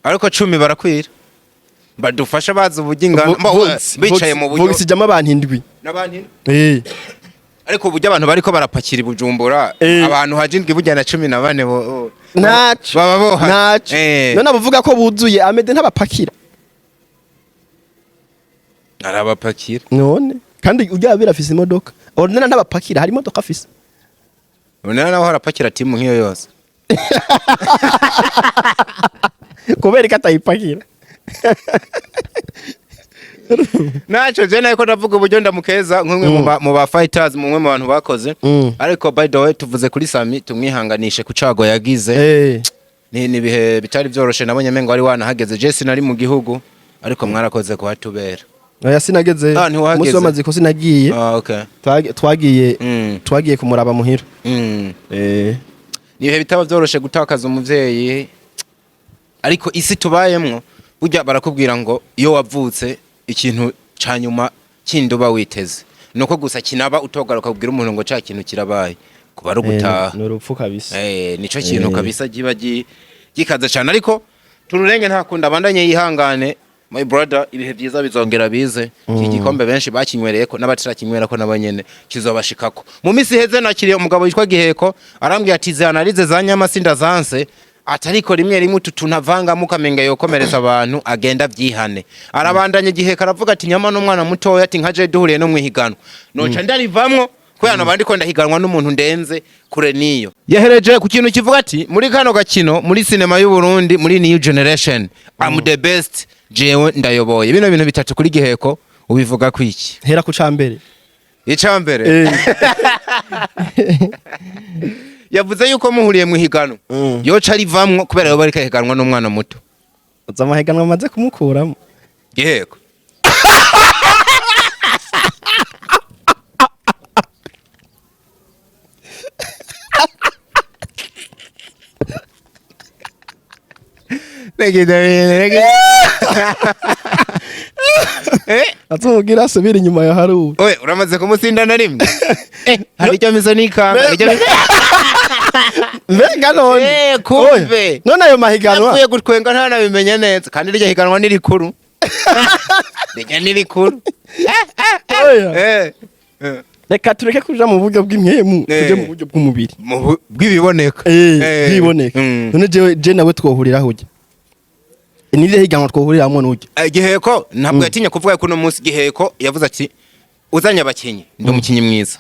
Ariko 10 barakwira, badufasha bazi uburyo ingana. Vox bicaye mu buryo Vox ijamo abantu 7. N'abantu ariko uburyo abantu bariko barapakira i Bujumbura, abantu haje 7 burya na 14 Ntaco. baba boha. Ntaco. None abavuga ko buzuye, Amede ntabapakira? Arabapakira. None kandi ujya abira afise imodoka, Ornella ntabapakira? Hari imodoka afise? None naho harapakira timu nk'iyo yose. Kubera ko atayipakira. Naco je nariko ndavuga uburyo ndamukeza nk'umwe mu ba fighters, mumwe mu bantu bakoze. Ariko by the way, tuvuze kuri Sami, tumwihanganishe ku cago yagize. Ni ibihe bitari vyoroshe, nabonye mengo wari wanahageze, je sinari mu gihugu, ariko mwarakoze kuhatubera. Oya, sinageze. Ah, ntiwahageze. Umunsi w'amaziko sinagiye. Ah, okay. Twagiye twagiye kumuraba muhira. Ni ibihe bitaba vyoroshe gutakaza umuvyeyi, ariko isi tubayemwo burya barakubwira ngo iyo wavutse ikintu ca nyuma kindi uba witeze nuko gusa kinaba utogaruka kubwira umuntu ngo ca kintu kirabaye, kuba ari ugutaha. Ni urupfu kabisa. Nico kintu kabisa kiba gikaze cyane, ariko tururenge nta kundi, abandanye yihangane my brother, ibihe byiza bizongera bize. Iki gikombe benshi bakinywereyeko n'abatarakinywerako nabo nyene kizobashikako. Mu minsi iheze nakiriye umugabo witwa Giheko, arambwira ati izi analyse za nyamasi ndazanse, ati ariko rimwe rimwe utu tuntu avangamo ukamenga yokomeretsa abantu, agenda avyihane. Arabandanya Giheko aravuga ati nyama n'umwana mutoya, ati nka je duhuriye no mwihiganwa noca ndarivamwo kubera no bandiko ndahiganwa n'umuntu ndenze kure. Niyo yahereje ku kintu kivuga ati muri kano gakino, muri sinema y'u Burundi, muri new generation, I'm the best, jewe ndayoboye. Bino bintu bitatu kuri Giheko ubivuga kwiki? Hera ku cambere. Icambere, yavuze yuko muhuriye mu higanwa yoca arivamwo kubera yoba ariko ahiganwa n'umwana muto. Uza amahiganwa amaze kumukuramo. Giheko. Azomubwira asubire inyuma ya haruwe. Oye, uramaze kumutsinda na rimwe? Hari icyo mizo nikanga, hari icyo Mbega none kumbe. Oya, none ayo mahiganwa Napfuye gutwenga ntanabimenye neza, kandi iryo higanwa ni rikuru, rirya ni rikuru. Oya. Eh. Reka tureke kuja mu buryo bw'impwemu, tuje mu buryo bw'umubiri. Mu bw'ibiboneka. Bwiboneka. None jewe, je nawe twohuriraho ujya nirihe higanwa twohuriramwo n'ujya? Giheko ntabwo yatinya kuvuga ko uno munsi Giheko yavuze ati uzanye abakinyi ndi umukinyi mwiza,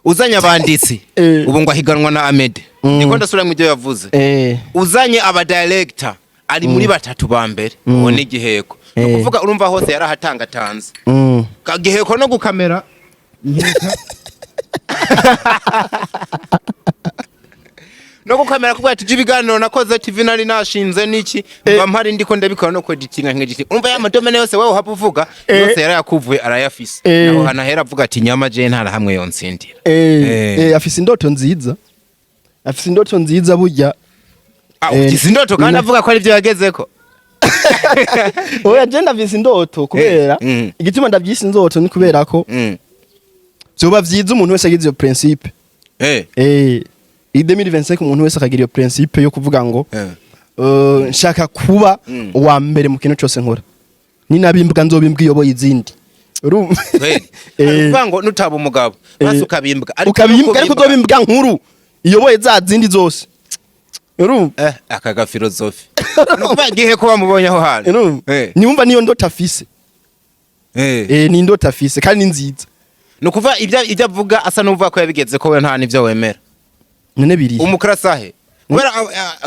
uzanye abanditsi ubu ngo ahiganwa na Amede, niko ndasubira mu byo yavuze, uzanye aba director ari muri batatu ba mbere, uwo ni Giheko. Ni ukuvuga urumva hose yarahatangatanze. Giheko no gukamera No gukamera kuvuga ati ibiganiro nakoze, TV nari nashinze niki, mba mpari ndiko ndabikora no kweditinga, nkeditinga. Umva, ya ma domaine yose wewe uhava uvuga yose yarayakuvuye, arayafise. Naho hanahera avuga ati nyama je ntara hamwe yonsindira. Afise indoto nziza, afise indoto nziza burya. Ah, ufise indoto kandi avuga ko ari byo yagezeko. Oya, je ndafise indoto kubera igituma ndavyise indoto ni kubera ko vyoba vyiza umuntu wese agize iyo principe. I 2025 umuntu wese akagira iyo principe yo kuvuga ngo nshaka kuba uwa mbere mu kintu cyose nkora, ninabimbwa nzobimbwa iyoboye izindi. Urumva? Kweli. Uvuga ngo nutaba umugabo basi ukabimbwa, ariko ukabimbwa, ariko nuko uzobimbwa nkuru iyoboye za zindi zose. Urumva? Aka ga philosophie nukuvuga ngihe ko bamubonye aho hantu. Urumva? Niwumva niyo ndoto afise. Ni indoto afise kandi ni nziza. Nukuvuga ibyo avuga asa n'uvuga ko yabigeze ko we nta n'ivyo wemera. None biri Umukrasahe kubera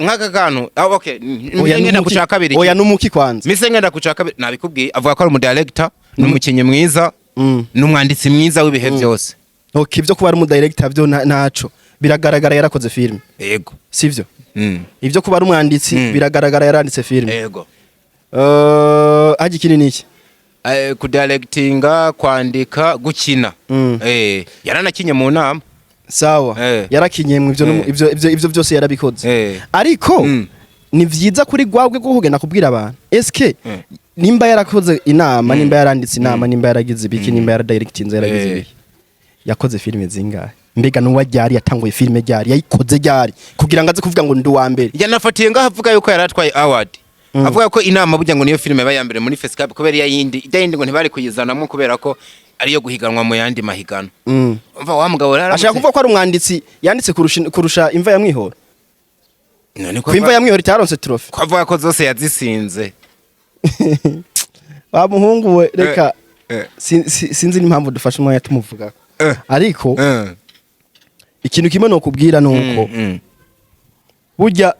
nk'aka kantu, okay, Oya, ngenda numuki. kuca kabiri. Oya, numuki kwanza. Mise ngenda kuca kabiri, nabikubwiye, avuga ko ari umudirector, n'umukinnyi mwiza, n'umwanditsi mwiza w'ibihe byose. Okay, ibyo kuba ari umudirector byo ntaco, biragaragara, yarakoze film. Sivyo? Ibyo kuba ari umwanditsi biragaragara, yaranditse film. Haji ikindi niki? Kudirectinga, kwandika, gukina. Yaranakinye mu nama. Sawa. Yarakinye mu ivyo ivyo byose yarabikoze. Ariko ni vyiza kuri gwabwe bwo kugenda kubwira abantu eske nimba yarakoze inama, nimba yaranditse inama, nimba yaragize ibiki, nimba yaradirectinze, yaragize ibiki, yakoze filime zingahe? Mbega nuwa ryari yatanguye filime, ryari yayikoze, ryari, kugira ngo aze kuvuga ngo ndi uwa mbere? Yanafatiye ngaho avuga yuko yari atwaye award, avuga ko inama burya ngo niyo filime yabaye iya mbere muri Fescap, kubera iya yindi, ijya yindi ngo ntibari kuyizanamo kubera ko ariyo guhiganwa mu yandi mahiganwa. Umva wa mugabo rero Ashaka kuvuga ko ari umwanditsi yanditse kurusha Imva ya Mwihoro? None ko Ku Imva ya Mwihoro itaronse trophée? Ko avuga ko zose yazisinze. Wa muhungu we, reka. Sinzi n'impamvu dufashe umwanya tumuvuga, ariko ikintu kimwe nokubwira nuko burya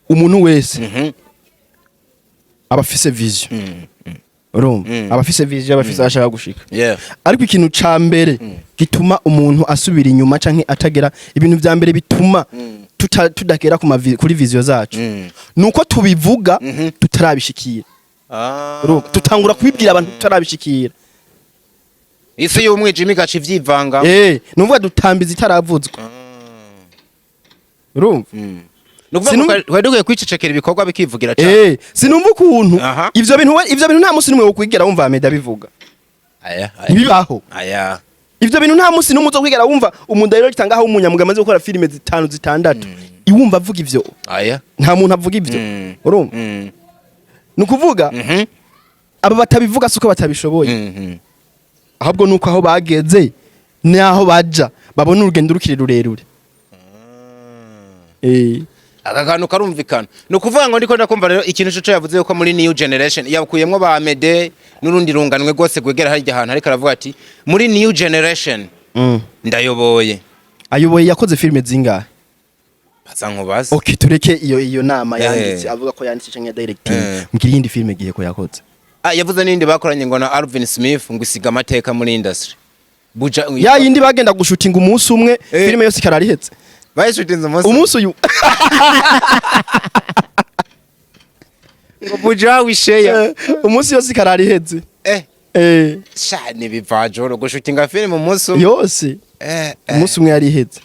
umuntu wese aba afise vision. Urumva? Aba afise vision, aba afise aho ashaka gushika. Ariko ikintu ca mbere gituma umuntu asubira inyuma canke atagera, ibintu vya mbere bituma tudagera kuri vision zacu nuko tubivuga tutarabishikira. Urumva? Tutangura kubibwira abantu tutarabishikira. Isi y'umwijima igaca ivyivanga. Nuvuga dutambiza itaravuzwa. Urumva? Ni ukuvuga ngo twari dukwiye kwicecekera, ibikorwa bikivugira cane. Sinumva ukuntu ivyo bintu nta musi n'umwe wokwigera wumva Ahmed abivuga. Aya, aya. Ntibibaho. Aya. Ivyo bintu nta musi n'umwe uzokwigera wumva umudirector ngaho w'umunyamwuga amaze gukora filime zitanu, zitandatu, iwumva avuga ivyo. Aya. Nta muntu avuga ivyo. Urumva? Ni ukuvuga aba batabivuga si uko batabishoboye, ahubwo nuko aho bageze n'aho baja babona urugendo rukiri rurerure. Aka kantu karumvikana. Ni ukuvuga ngo ndiko ndakumva rero ikintu coco yavuze yuko muri new generation yakuyemwo ba Mede n'urundi runganwe rwose rwegera harya hantu, ariko aravuga ati muri new generation ndayoboye. Ayoboye, yakoze filime zingahe? Baza nkubaze. Okay, tureke iyo nama yanditse, avuga ko yanditse canke ya directing. Mbwira iyindi filime gihe ko yakoze. Ah, yavuze n'indi bakoranye ngo na Alvin Smith, ngo isiga amateka muri industry. Buja. Ya yindi bagenda gushutinga umunsi umwe, filime yose ikarara ihetse. Bayishutinze umunsi Umunsi uyu. Ngo Buja we share. Umunsi yose ikarara ihetse. Sha, ni bivajoro gushutinga filime umunsi umwe. Yose. Umunsi umwe yari ihetse.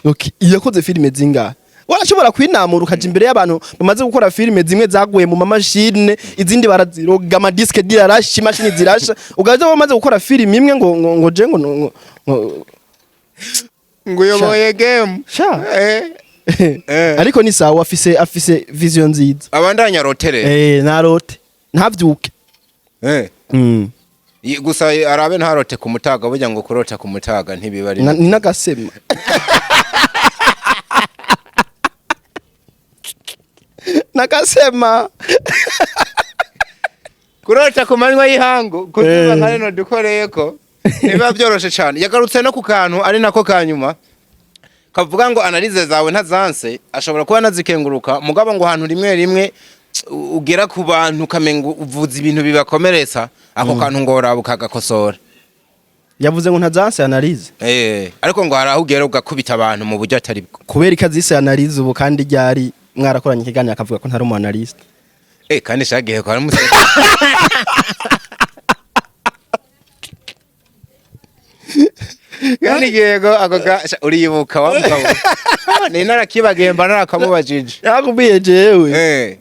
Okay, yakoze filime zingahe? Warashobora kwinamura ukaja imbere y'abantu bamaze gukora filime zimwe zaguye mu mamashine, izindi baraziroga, amadisque dirarasha, imashini zirasha, ugaza bamaze gukora filime imwe ngo je ngo Ngo uyoboye game. Sha. Eh. Ariko ni sawa, afise vision nziza. Abandanya rotere. Narote ntavyuke. Gusa arabe ntarote ku mutaga, burya ngo kurota ku mutaga ntibiba ari Ni n'agasema, n'agasema. Kurota ku manywa y'ihangu kuzuba nka rino dukoreyeko ntibiba byoroshe cane. Yagarutse no ku kantu ari nako kanyuma kavuga ngo analyse zawe ntazanse, ashobora kuba anazikenguruka, mugabo ngo ahantu rimwe rimwe ugera ku bantu ukamenga uvuza ibintu bibakomeretsa, ako kantu ngo woraba ukagakosora. Yavuze ngo ntazanse analyse. Ariko ngo hari aho ugera ugakubita abantu mu buryo atari bwo. Kubera ikazise analyse ubu, kandi ryari mwarakoranye ikiganiro akavuga ko ntari umu analyste? Kandi shagiye kwa muse. Kandi yego ako uriyibuka wa mugabo. Ni narakibagiye, mba narakamubajije. Yakubwiye jewe,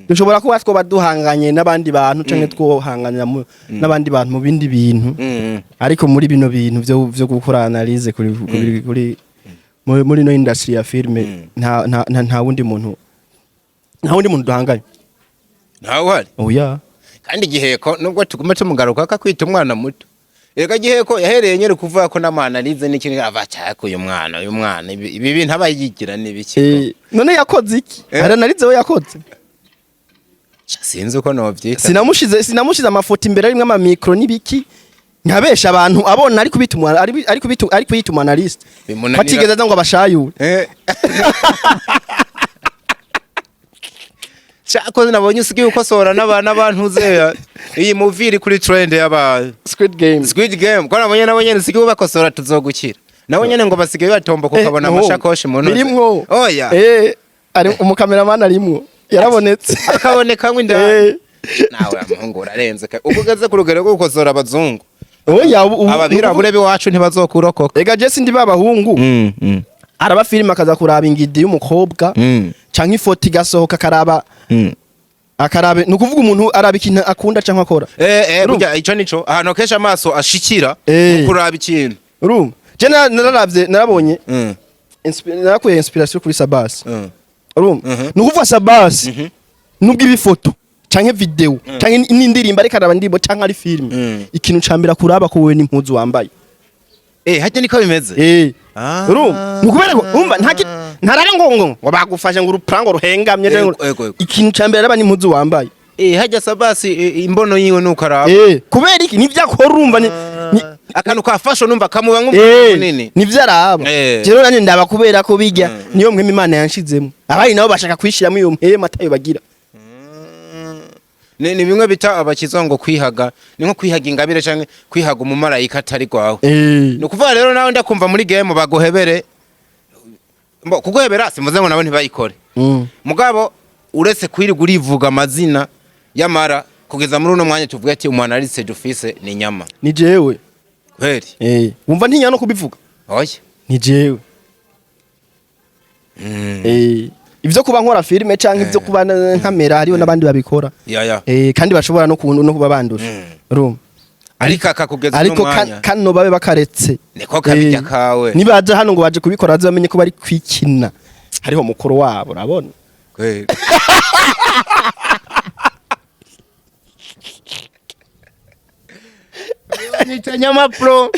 dushobora kuba twoba duhanganye n'abandi bantu canke twohanganira n'abandi bantu mu bindi bintu, ariko muri bino bintu vyo gukora analyse kuri muri no industry ya filme, nta wundi muntu duhanganye. Ntawe uhari. Oya. Kandi Giheko, nubwo tuguma tumugaruka akakwita umwana muto, reka Giheko yahereye nyere kuvuga ko n'ama analyse n'ikintu ava cyako uyu mwana ibi bintu aba yigira n'ibiki? None yakoze iki? Hari analyse we yakoze? Sinzi uko novyita. Sinamushize amafoto imbere arimwo ama micro n'ibiki, nkabesha abantu abona ari kubituma ari kwituma analyste. Bimunanira. Batigeze aza ngo abashayure. Shako nabonye usigaye ukosora n'abana bantuze iyi movie iri kuri trend y'aba Squid Game. Squid Game, ko nabonye nabo nyene usigaye ubakosora, tuzogukira nabo nyene ngo basigaye batomboka ukabona No. amashakoshi mu ntoki. Birimwo. Oya. Ari umukameramani arimwo, yarabonetse. Akaboneka indani. Nawe muhungu urarenze ubwo ugeze ku rugero rwo gukosora abazungu. Oya, ubu Ababirabure b'iwacu ntibazokurokoka. Ega je sindi babahungu. Araba filime akaza kuraba ingidi y'umukobwa canke ifoto igasohoka akaraba, akarabe, ni ukuvuga umuntu araba ikintu akunda canke akora. Urumva? Burya ico nico ahantu kenshi amaso ashikira mu kuraba ikintu. Urumva, je nararavye, narabonye, narakuye inspiration kuri Sabasi. Urumva, ni ukuvuga Sabasi nubwo ibifoto canke video canke n'indirimbo, ariko araba indirimbo canke ari filime, ikintu ca mbere akuraba ko wewe n'impuzu wambaye. Harya niko bimeze. Urumva, ni ukubera ko urumva ntarara ngo bagufashe ngo urupango ruhengamye. Ego, ego. Ikintu ca mbere araba n'impuzu wambaye. Harya Sabasi, imbono yiwe nuko araba. Kubera iki? Nivyo akora, urumva ni Akantu ka fashion numva kamuba nk'umuntu munini. Nivyo araba. Rero nanje ndaba kubera ko bijya niyo mpwemu Imana yanshizemo, abandi nabo bashaka kwishiramo iyo mpwemu atayo bagira. Ni bimwe bita abakiza ngo kwihaga, ni nko kwihaga ingabire canke kwihaga umumarayika atari gwawe. Ni ukuvuga rero nawe ndakumva muri game baguhebere. Mbo kuguhebera simvuze ngo nabo ntibayikore. Mugabo uretse kwirirwa urivuga amazina, yamara kugeza muri uno mwanya tuvuge ati umu analyste dufise ni Nyama. Ni jewe. Kweli. Wumva ntinya no kubivuga. Oya. Ni jewe. Ivyo kuba nkora filime canke ivyo kuba nkamera, hariho n'abandi babikora. Ya ya. Kandi bashobora no kuba bandusha, urumva. Ariko akakugeza uno Ariko mwanya. kano babe bakaretse. Niko kabijya kawe. Nibaja hano ngo baje kubikora, baze bamenye ko bari kwikina, hariho mukuru wabo, urabona. Kweli. Nyita Nyama Pro,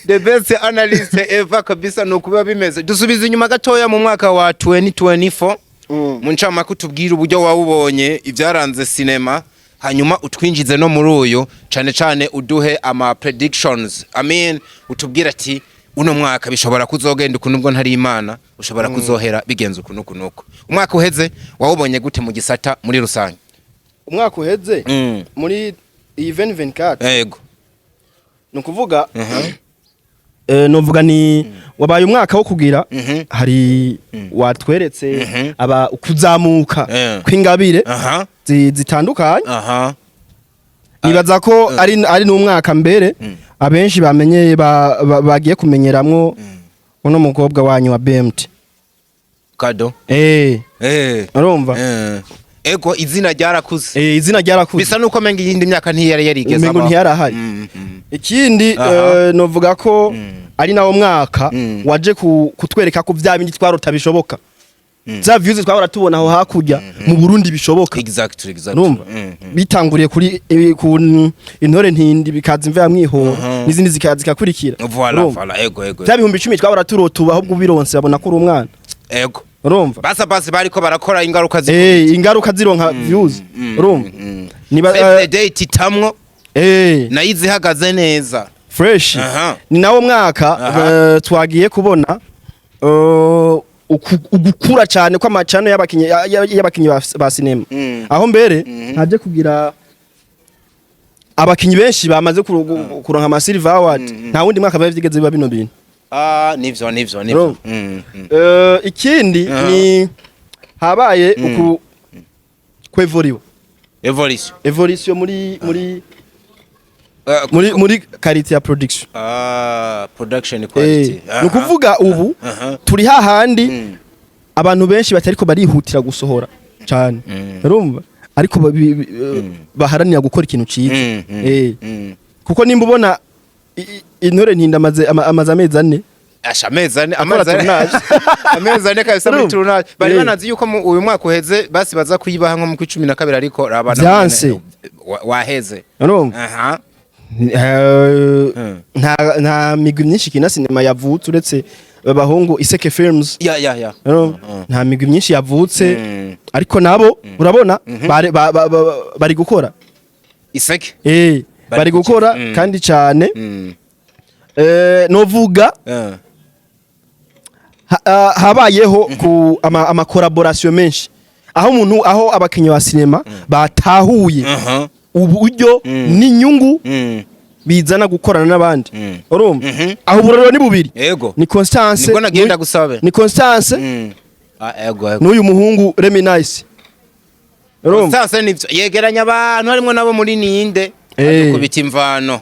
the best analyst ever kabisa, nuko biba bimeze. Dusubiza inyuma gatoya mu mwaka wa 2024, mu ncamake utubwire uburyo wawubonye, ibyaranze sinema, hanyuma utwinjize no muri uyu, cane cane uduhe ama predictions, I mean utubwire ati uno mwaka bishobora kuzogenda uku, nubwo ntari Imana, ushobora kuzohera bigenze uku nuku nuku. Umwaka uheze wawubonye gute mu gisata muri rusange? Umwaka uheze, muri iyi 2024, ni ukuvuga, novuga ni wabaye umwaka wo kugira, hari watweretse aba kuzamuka kw'ingabire zitandukanye. Nibaza ko ari n'umwaka mbere abenshi bamenye bagiye kumenyeramwo uno mukobwa wanyu wa BMT. Kado. Urumva. Ego, izina ryarakuze. Izina ryarakuze. Bisa nuko menga iyindi myaka ntiyari yarigeze Umengo abaho. ntiyarahari. Ikindi, novuga ko ari nawo mwaka waje kutwereka ko vya bindi twarota bishoboka, za views twahora tubona aho hakurya mu Burundi bishoboka. Exactly. Urumva, bitanguriye kuri ku Intore Ntindi, bikaza Imva ya Mwihoro, n'izindi zikaza zikakurikira. Voilà. Urumva? Voilà, ego. Bya 10,000 twahora turota ubu, ahubwo ubironse babona ko uri umwana. Urumva. Basa basi bariko barakora ingaruka zi Ingaruka zironka views, urumva, niba Save the date itamwo nayo izihagaze neza. Fresh. Ni nawo mwaka twagiye kubona ugukura cyane kw'amacano y'abakinyi y'abakinyi ba sinema, aho mbere haje kugira Abakinyi benshi bamaze kuronka ama Silver Award. Nta wundi mwaka biba vyigeze biba bino bintu. Ah, nivyo, nivyo, nivyo. Urumva? Ikindi ni habaye uku kwevoriwa Evolution. Evolution muri muri quality ya production. Ah, production quality. Ni ukuvuga ubu turi hahandi abantu benshi batariko barihutira gusohora cyane, urumva, ariko baharanira gukora ikintu ciza. Kuko nimba ubona Intore Ntinda amaze amezi 4 Asha, amezi 4, akora amezi 4. Tournage. Amezi 4 kabisa muri Urumva? tournage. Bari banazi yuko uyu mwaka uheze basi baza kuyibaha nko mu kwa 12, ariko raba na Vyanse. Waheze. Urumva? Aha. Nta migwi myinshi ikina sinema yavutse uretse abahungu Iseke Films. Ya. Urumva? Nta migwi myinshi yavutse, ariko nabo urabona bari gukora. Iseke. Bari bari gukora gukina. kandi cyane. Novuga habayeho ku ama collaboration menshi, aho umuntu, aho abakinyi ba sinema batahuye uburyo n'inyungu bizana gukorana n'abandi. Urumva? Aho uburorero ni bubiri. Ni Constance. Nibwo nagenda gusabe. Ni Constance Ah, ego, ego. n'uyu muhungu Remy Nice. Urumva? Constance nivyo yegeranya abantu harimo nabo muri ninde adukubita imvano.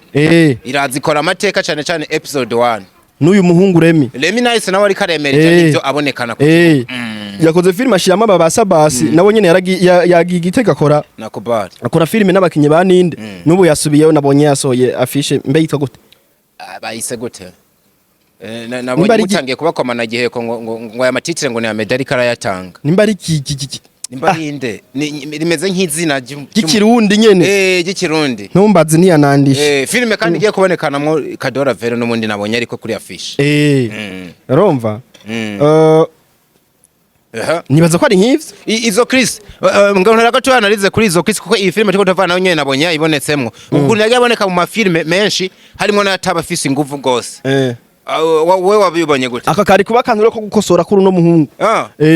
Iraza ikora amateka, cyane cyane episode 1. N'uyu muhungu Remy. Remy Nice nawe ariko aremereza nivyo abonekana ku Yakoze filime ashiramo aba basabasi nabo nyene yagiye Igitega akora na Kubari. Akora filime n'abakinyi ba ninde. N'ubu yasubiyeyo, nabonye yasohoye affiche. Mbe yitwa gute? Ah, bayise gute? Nimba Nabonye ari mutangiye kubakomana giheko ngo aya ma titre ngo ni amedali karayatanga. Nimba ari iki Nimba ari inde? Rimeze nk'izina ry'ikirundi nyene. Ry'ikirundi. Ntumbaze, ntiyanandishe. Filime kandi igiye kubonekanamwo Kadora Vero n'ubundi nabonye ariko kuri affiche. Urumva? Nibaza ko ari nk'ivyo. Izo Chris, ngo ntaraga tuanalize kuri izo Chris, kuko iyi filime turiko turavana nayo nyene nabonye yayibonetsemwo ukuntu yagiye aboneka mu mafilime menshi, harimo n'ayataba afise inguvu gose. Ah, wewe wabibonye gute? Aka kari kuba akantu rero ko gukosora kuri uno muhungu.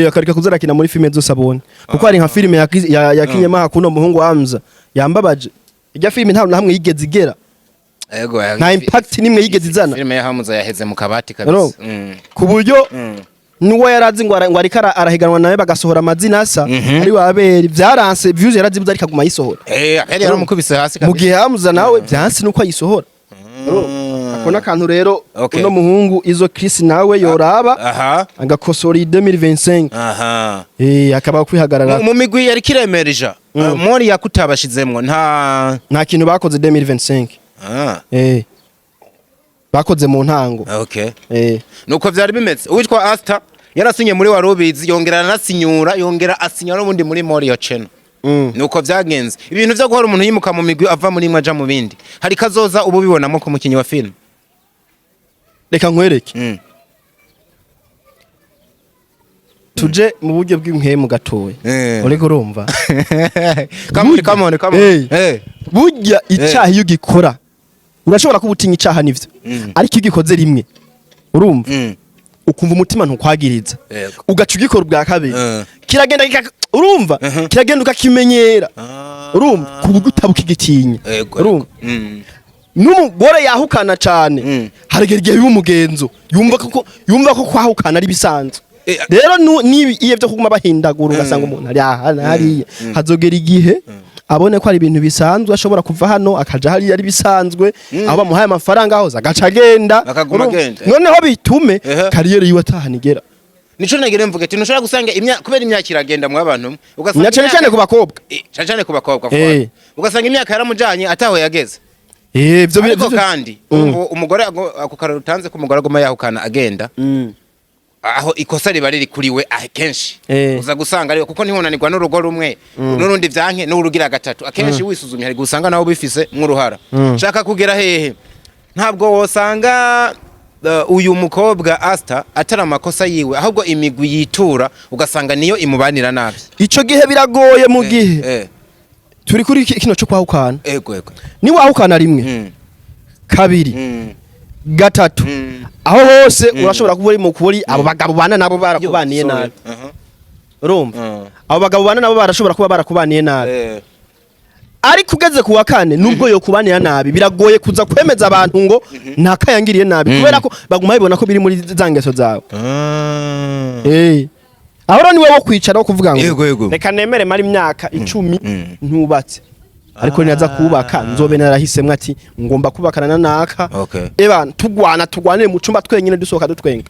Akareka kuzarakina muri filime zose abonye, kuko hari nka filime yakinyemo aha kuno muhungu Hamza yambabaje. Ijya filime nta na hamwe yigeze igera. Ego. Nta impact nimwe yigeze izana. Filime ya Hamza yaheze mu kabati kabisa. Urumva? Ku buryo nuwo yarazi ngo ariko arahiganwa nawe bagasohora amazina asa ari waberi vyaranse, views yarazibuze ariko aguma ayisohora. Abeli yaramukubise hasi Mu kabisa. gihe Hamza nawe vyanse nuko ayisohora. Urumva? Ako n'akantu rero uno muhungu izo Chris nawe yoraba agakosora iyi 2025. Akaba kwihagarara. Mu migwi yari kiremereja mori yakutabashizemwo nta Nta kintu bakoze 2025. Bakoze mu ntango. Nuko vyari bimeze. Uwitwa Asta yarasinye muri Warubizi, yongera aranasinyura, yongera asinya n'ubundi muri Mori Channel. Nuko vyagenze. Ibintu vyo guhora umuntu yimuka mu migwi, ava muri imwe aja mu bindi, hari kazoza ubu bibonamo ku mukinyi wa film? Reka nkwereke. Tuje mu buryo bw'impwemu gatoya. Uriko urumva? Come on, come on, come on. Burya icyaha iyo ugikora urashobora kuba utinya icaha, nivyo, ariko iyo ugikoze rimwe, urumva, ukumva umutima ntukwagiriza, ugaca ugikora ubwa kabiri, kiragenda urumva, kiragenda ukakimenyera, urumva, ku buryo utaba ukigitinya. Urumva? N'umugore yahukana cane, haragera igihe biba umugenzo, yumva ko kwahukana ari bisanzwe. Rero nibi iyo byo kuguma bahindagura, ugasanga umuntu ari aha na hariya, hazogera igihe abone ko ari ibintu bisanzwe, ashobora kuva hano akaja hariya ari bisanzwe, aho bamuhaye amafaranga hose agaca agenda. Akaguma Urumva? agenda. Noneho bitume carrière yiwe atahana igera. Nico nagire mvuge ati ntushobora gusanga imyaka, kubera imyaka iragenda mu abantu, ugasanga Na cane cane ku bakobwa. Cane cane ku bakobwa, vuba. Ugasanga imyaka yaramujanye ataho yageze. Ivyo Ariko kandi urumva umugore ako kararo utanze ko umugore aguma yahukana agenda, aho ikosa riba riri kuri we akenshi. Uza gusanga ariwe, kuko ntihunanirwa n'urugo rumwe n'urundi vyanke n'urugira gatatu. Akenshi wisuzumye hari gusanga nawe ubifise nk'uruhara. Shaka kugera hehe? Ntabwo wosanga uyu mukobwa Asta atari amakosa yiwe, ahubwo imigwi yitura ugasanga niyo imubanira nabi. Ico gihe biragoye mu gihe turi kuri kino cyo kwahukana. Ego. Ni wahukana rimwe, kabiri, gatatu, aho hose urashobora kuba uri mu kuri abo bagabo bana nabo barakubaniye Yo, sorry. nabi. Urumva? Mm. Abo bagabo bana nabo barashobora kuba barakubaniye nabi. Ariko ugeze ku wa kane, nubwo yokubanira nabi, biragoye kuza kwemeza abantu ngo ntakayangiriye nabi, kubera ko baguma babibona ko biri muri za ngeso zawe. Aho rero niwe wo kwicara wo kuvuga ngo Yego, yego. reka nemere mara imyaka 10 ntubatse, ariko ninaza kubaka nzobe narahisemwo ati ngomba kubakana na naka. Eba tugwana, tugwanire mu cumba twenyine, dusohoka dutwenga.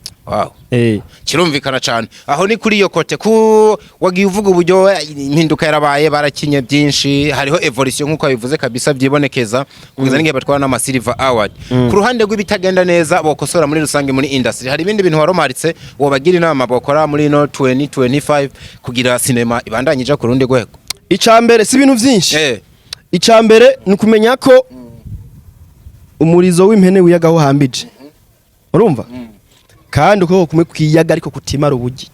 Kirumvikana cyane. Aho ni kuri iyo côté ku wagiye uvuga uburyo impinduka yarabaye, barakinye byinshi, hariho evolution nk'uko babivuze kabisa, byibonekeza kugeza n'igihe batwara n'ama Silver Award. Ku ruhande rw'ibitagenda neza bokosora muri rusange muri industry, hari ibindi bintu waromaritse wobagira inama bokora muri no 2025 kugira cinema ibandanye ija ku rundi rwego? Icambere si ibintu vyinshi. Icambere ni ukumenya ko umurizo w'impene wiyaga uhambije, urumva? Kandi ukuboko kumwe kwiyaga ariko kutimara ubugi.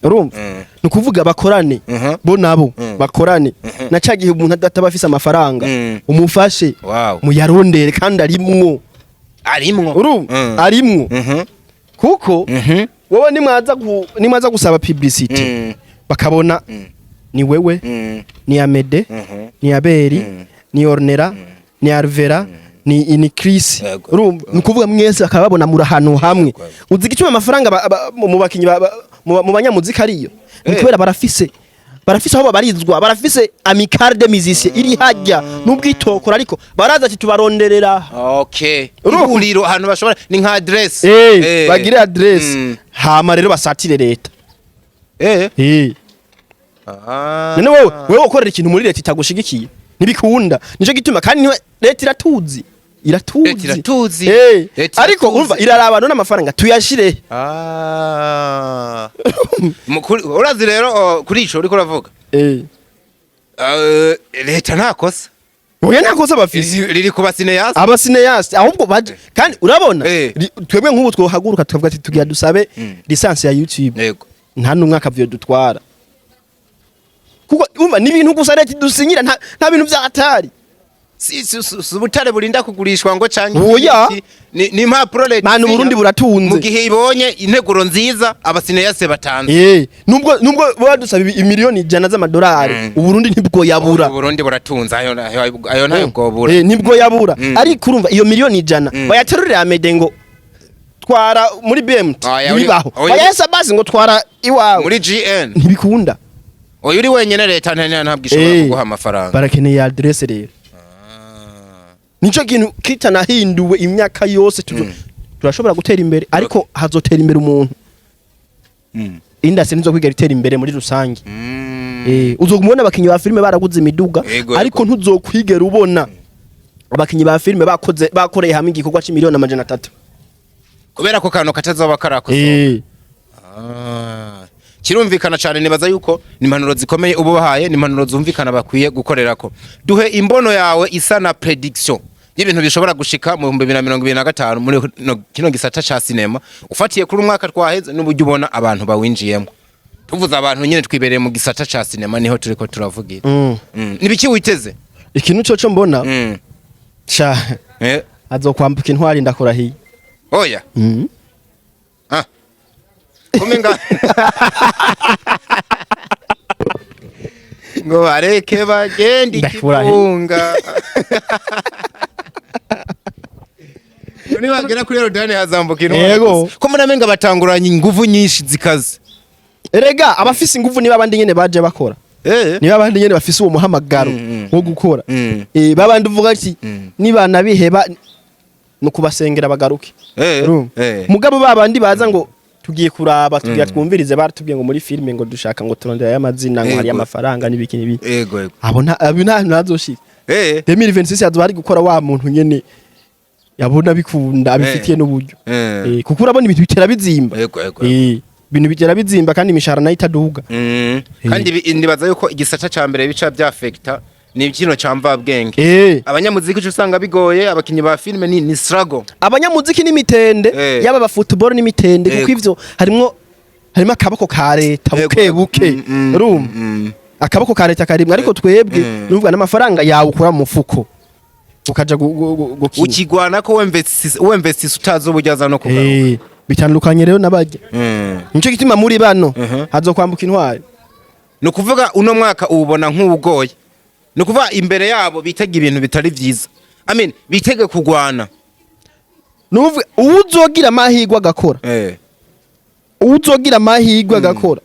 Urumva? Ni ukuvuga bakorane. Bo nabo bakorane na ca gihe umuntu ataba afise amafaranga, umufashe muyarondere, kandi arimwo. Arimwo. Urumva? Arimwo, kuko wowe nimwaza gusaba publicity, bakabona ni wewe, ni Amede, ni Aberi, ni Ornera, ni Arvera, ni Chris. Urumva, ni ukuvuga mwese bakaba babona muri ahantu hamwe. Uzi igituma amafaranga mu bakinyi mu banyamuziki ariyo ni kubera barafise aho babarizwa, barafise amicale des musiciens iri hajya n'ubwitokora, ariko baraza ati tubaronderera. Urumva? Ihuriro ahantu bashobora ni nka adresse. Bagire adresse. Hama rero basatire leta. None wewe ukorera ikintu muri leta itagushigikiye, ntibikunda. Nico gituma kandi niwe leta iratuzi, iratuzi. Leta iratuzi. Leta Ariko iratuzi. urumva iraraba none amafaranga tuyashire. Urazi rero kuri ico uriko uravuga, leta nta kosa. Oya, nta kosa bafise. Riri ku ba cinéastes. Aba cinéastes ahubwo baje, kandi urabona twebwe nk'ubu twohaguruka tukavuga ati tugira dusabe licence ya YouTube, nta n'umwaka vyo dutwara, kuko umva ni ibintu gusa leta idusinyira, nta bintu vya hatari. Si ubutare burinda kugurishwa ngo canke Oya. iki, ni impapuro leta Mana, isinya. Uburundi buratunze. Mu gihe ibonye integuro nziza aba cinéastes batanze. Nubwo badusaba imiliyoni 100 z'amadolari, Uburundi ntibwo yabura. Uburundi buratunze, ayo ntayo bwobura. Nibwo yabura. Ariko urumva iyo miliyoni 100 bayaterurira Amede ngo twara muri BMT, Oya, ntibibaho. oya. Bayasa basi ngo twara iwawe, muri GN. Ntibikunda. Oya, uri wenyene leta ntabwo ishobora kuguha amafaranga. Barakeneye adresse rero, nico kintu kitanahinduwe imyaka yose turashobora gutera imbere, ariko hazotera imbere umuntu. Industry ntizokwigera itera imbere muri rusange. Uzoguma ubona abakinyi ba filime baraguze imiduga, ariko ntuzokwigera ubona abakinyi ba filime bakoze, bakoreye hamwe igikorwa c'imiliyoni 300. Kubera ko kantu katazoba karakosoka. Kirumvikana cyane. Nibaza yuko ni impanuro zikomeye ubu bahaye, ni impanuro zumvikana bakwiye gukorerako. Duhe imbono yawe isa na prediction y'ibintu bishobora gushika mu 2025 muri kino gisata ca cinema, ufatiye kuri umwaka twaheze n'uburyo ubona abantu bawinjiyemo. Tuvuze abantu nyine twibereye mu gisata ca cinema, niho turiko turavugira. Nibiki witeze? Ikintu coco mbona, sha, azokwambuka intwari, ndakurahiye. Oya. Ah. Kumenga ngo bareke bagende. Ndakurahiye. Ikibunga nibagera kuri Yorodani hazambuka intwari. Yego. Ko muramenga batanguranye inguvu nyinshi zikaze. Erega abafise inguvu niba abandi nyene baje bakora, niba abandi nyene bafise uwo muhamagaro wo gukora. Babandi uvuga ati niba nabiheba no kubasengera bagaruke. Urumva? Mugabo babandi baza ngo tugiye kuraba, tugiye twumvirize, baratubwiye ngo muri filime ngo dushaka ngo turondera y'amazina, ngo hari amafaranga n'ibiki n'ibiki. Yego yego. Abo nta abo nta ntazoshika. 2026 hazoba hari gukora wa muntu nyene yabona bikunda, abifitiye n'uburyo. Kuko urabona ibintu bitera bizimba. Yego yego. Ibintu bitera bizimba kandi imishahara nayo itaduga. Kandi ndibaza yuko igisata ca mbere bica byafekta ni kino ca mvabwenge. Abanyamuziki uca usanga bigoye, abakinyi ba filime ni struggle. Abanyamuziki n'imitende, yaba aba football n'imitende, kuko ivyo harimo akaboko ka leta buke buke. Urumva, akaboko ka leta karimwe, ariko twebwe nuvuga n'amafaranga yawe ukura mu mufuko ukaja gukina. Ukigwana ko wemvestisi utazi uburyo aza no kugaruka. Bitandukanye rero n'abajya. Nico gituma muri bano hazokwambuka intwari. Ni ukuvuga uno mwaka uwubona nk'uwugoye. Ni ukuvuga imbere yabo bitega ibintu bitari vyiza, I mean, bitege kugwana. Nuvuga uwuzogira amahirwe agakora, uwuzogira amahirwe agakora,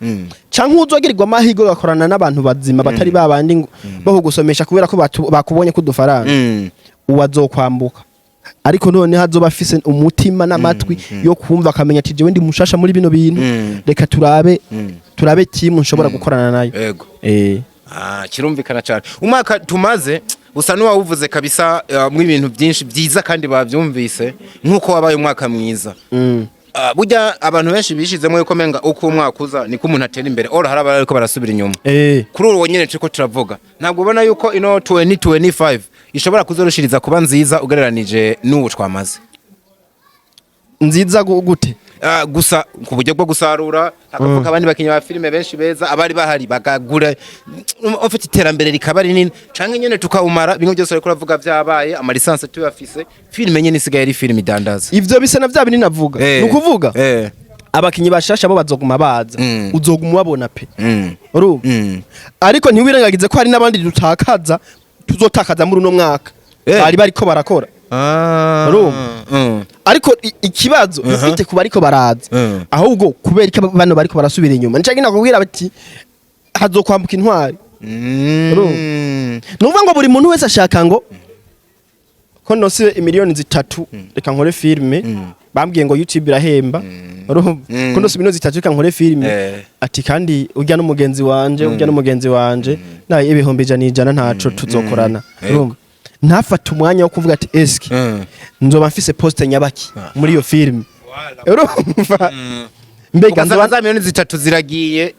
canke uwuzogirirwa amahirwe agakorana n'abantu bazima, batari babandi ngo bo kugusomesha kubera ko bakubonye ko udufaranga, uwo azokwambuka. Ariko noneho azoba afise umutima n'amatwi yo kumva, akamenya ati: "Jewe ndi mushasha muri bino bintu, reka turabe team nshobora gukorana nayo." Ah, kirumvikana cyane. Umwaka tumaze usa n'uwawuvuze kabisa, mu ibintu byinshi byiza, kandi bavyumvise nk'uko wabaye umwaka mwiza. Ah, burya abantu benshi bishizemo yuko menga uko umwaka uza niko umuntu atera imbere, ora hari abariko barasubira inyuma. Kuri uwo nyene turiko turavuga, ntabwo ubona yuko ino 2025 ishobora kuzorushiriza kuba nziza ugereranije n'ubu twamaze? Nziza gute? Ah, gusa ku buryo bwo gusarura, hakavuka abandi bakinnyi ba filime benshi beza, abari bahari bagagura, ufite iterambere rikaba rinini, canke nyene tukawumara bimwe byose ariko uravuga vyabaye, ama licence tuyafise, filime nyene isigaye ari filime idandaza. Ivyo bisa na vya binini navuga. Ni ukuvuga abakinyi bashasha bo bazoguma baza, uzoguma ubabona pe. Urumva? Ariko ntiwirengagize ko hari n'abandi dutakaza, tuzotakaza muri uno mwaka, bari bariko barakora. Urumva? Ariko ikibazo ufite ku bariko baraza, ahubwo kubera iki bano bariko barasubira inyuma? Nico nakubwira bati hazokwambuka intwari. Nuvuga ngo buri muntu wese ashaka ngo ko nose 3 miliyoni, reka nkore filme. Bambwiye ngo YouTube irahemba. Urumva? Ko nose 3 miliyoni, reka nkore filme. Ati kandi urya n'umugenzi wanje, urya n'umugenzi wanje, naye 100,000 ntaco tuzokorana. Urumva, ntafate umwanya wo kuvuga ati: "Eske nzoba mfise poste nyabaki muri iyo filme?" Urumva, mbega ugasanga nzoba za 3 miliyoni ziragiye,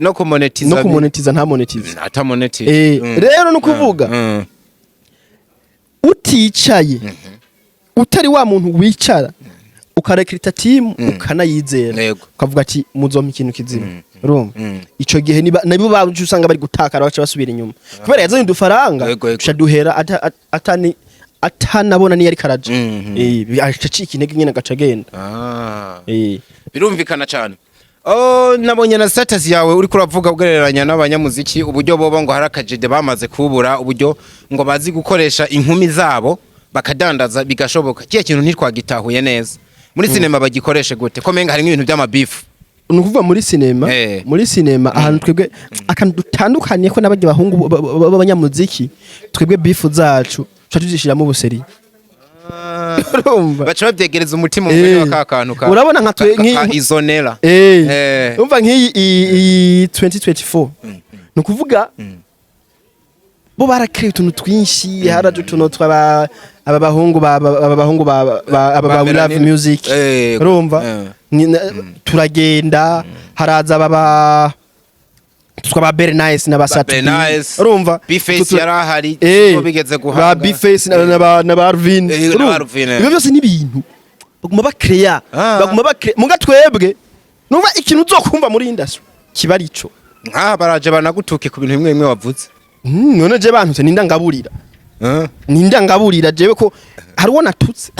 no kumonetiza. No kumonetiza, nta monetize. Ata monetize. Rero ni ukuvuga uticaye, utari wa muntu wicara ukarekirita team, ukanayizera, ukavuga ati: "Muzompa ikintu kizima." Urumva, ico gihe nibo baje usanga bari gutakara, baca basubira inyuma kubera yazanye udufaranga, Yego, yego. duca duhera, atani atanabona niyo ariko araja. Aca acika intege nyene, agaca agenda. Birumvikana cyane. Oh, nabonye na status yawe uriko uravuga ugereranya n'abanyamuziki, uburyo bobo ngo hari akajede bamaze kubura, uburyo ngo bazi gukoresha inkumi zabo bakadandaza bigashoboka. Kiya kintu ntitwagitahuye neza. Muri sinema bagikoreshe gute, ko menga harimo ibintu by'amabifu? Ni ukuvuga muri sinema, muri sinema ahantu twebwe akantu dutandukaniye ko n'abajya bahungu b'abanyamuziki, twebwe beef zacu tuca tuzishiramo ubuseri. Urumva? Baca babyegereza umutima umwe wa ka kantu ka Urabona nka twe ka izonera. Urumva nk'iyi iyi 2024, ni ukuvuga bo barakeye utuntu twinshi, haraje utuntu tw'aba aba bahungu aba bahungu aba ba We Love Melanin. Music. Urumva? Turagenda, haraza aba ba twaba Bernice na ba Ba Bernice, Urumva? B-Face yarahari, bo bigeze ba guhanga. B-Face na ba Arvin. Na Urumva? ba Arvin, eh. Ibyo byose ni ibintu baguma bakreya, baguma bakreya. Muga twebwe numva ikintu uzokumva muri industry kiba ari ico. Nkaha baraje banagutuke ku bintu bimwe bimwe wavuze. None je bantutse, ninda ngaburira? Ninda ngaburira jewe ko hari uwo natutse?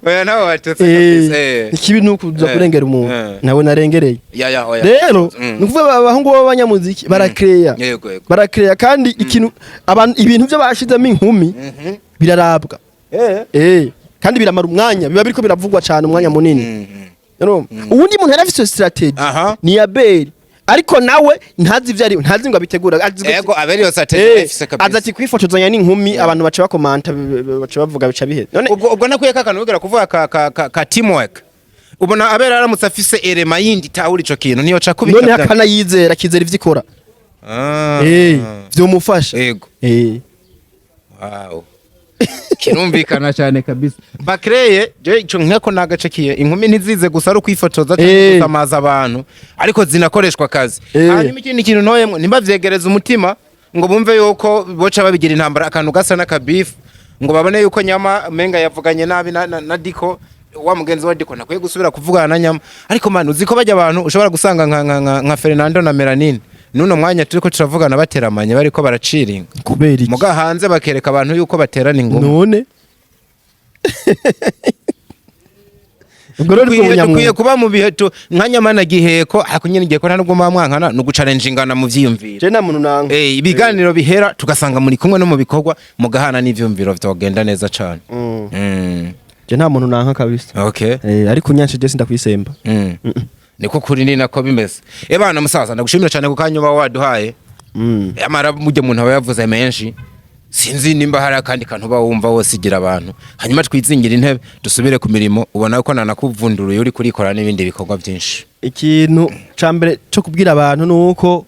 Oya, nawe watutse kabisa. Ikibi ni ukuza kurengera umuntu, nawe narengereye. Ya ya, oya. Rero ni ukuvuga abahungu b'abanyamuziki barakreya, Yego yego. barakreya, kandi ikintu abantu, ibintu byo bashizemo inkumi birarabwa. Kandi biramara umwanya, biba biriko biravugwa cyane umwanya munini. Urumva? Uwundi muntu yari afise strategy ni Abel, ariko nawe ntazi ivyo ari, ntazi ngo abitegura azi Ego, aberi yose strategy ifise kabisa. Aza ati kwifotozanya n'inkumi, abantu baca bakomanta, baca bavuga, bica biheze none. Ubwo nakwiye kakantu wigera kuvuga ka teamwork. Ubona abera aramutse afise erema yindi itahura ico kintu, niyo ca kubika. None akanayizera, akizera ivyo ikora, vyomufasha. Wow. Kirumvikana cyane kabisa. Bakreye je ico nkako nagace kiye inkumi ntizize gusa ari ukwifotoza cyangwa gusamaza abantu, ariko zinakoreshwa akazi. Hanyuma ikindi kintu ntoyemwe, ntibavyegereza umutima ngo bumve yuko boca babigira intambara, akantu gasa n'akabifu, ngo babone yuko Nyama menga yavuganye nabi na Diko, wa mugenzi wa Diko ntakwiye gusubira kuvugana na Nyama. Ariko man, uzi ko bajya abantu ushobora gusanga nka Fernando na Melanine nuno mwanya turiko turavugana bateramanye, bariko baraciringa. Kubera iki? Muga hanze bakereka abantu yuko baterana ingoma. None Ubwo rero nibwo Dukwiye bunyamwuga. kuba mu bihe tu nka Nyamana Giheko, ariko nyene Giheko nta nubwo muba mwankana, ni uguchallengeingana mu vyiyumviro. Je nta muntu nanka. Ibiganiro bihera tugasanga muri kumwe no mu bikorwa, mugahana n'ivyumviro, vyogenda neza cane. Je nta muntu nanka kabisa. Ariko unyanshe je sindakwisemba. Niko kuri, ni nako bimeze. Ebana musaza, ndagushimira cyane ku kanya uba waduhaye. Amara mujye muntu aba yavuze menshi, sinzi nimba hari akandi kantu uba wumva wosigira abantu, hanyuma twizingira intebe dusubire ku mirimo. Ubona ko nanakuvunduruye uri kurikora n'ibindi bikorwa byinshi. Ikintu ca mbere cyo kubwira abantu nuko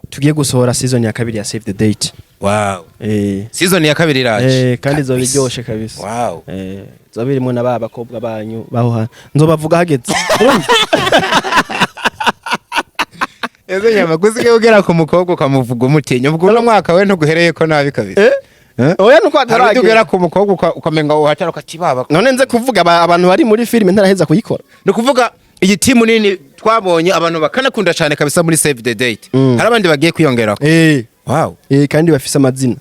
tugiye gusohora season ya kabiri ya Save the Date. Season ya kabiri iraje. Kandi izoba Kabisa. iryoshe kabisa. Izoba irimwo na ba bakobwa banyu baho hantu nzobavuga hageze. Urumva? Ese Nyama, kusigaye ugera ku mukobwa ukamuvuga umutinya, ubwo uno mwaka we ntuguhereye ko nabi kabisa? Eh? Eh? Oya, nuko Hari uburyo ataragera. ugera ku mukobwa ukamenga uhatara ukati baba. None nze kuvuga abantu bari muri filime ntaraheza kuyikora? Ni ukuvuga iyi timu nini twabonye abantu bakanakunda cyane kabisa muri Save the Date, hari abandi bagiye kwiyongerako? Kandi bafise amazina.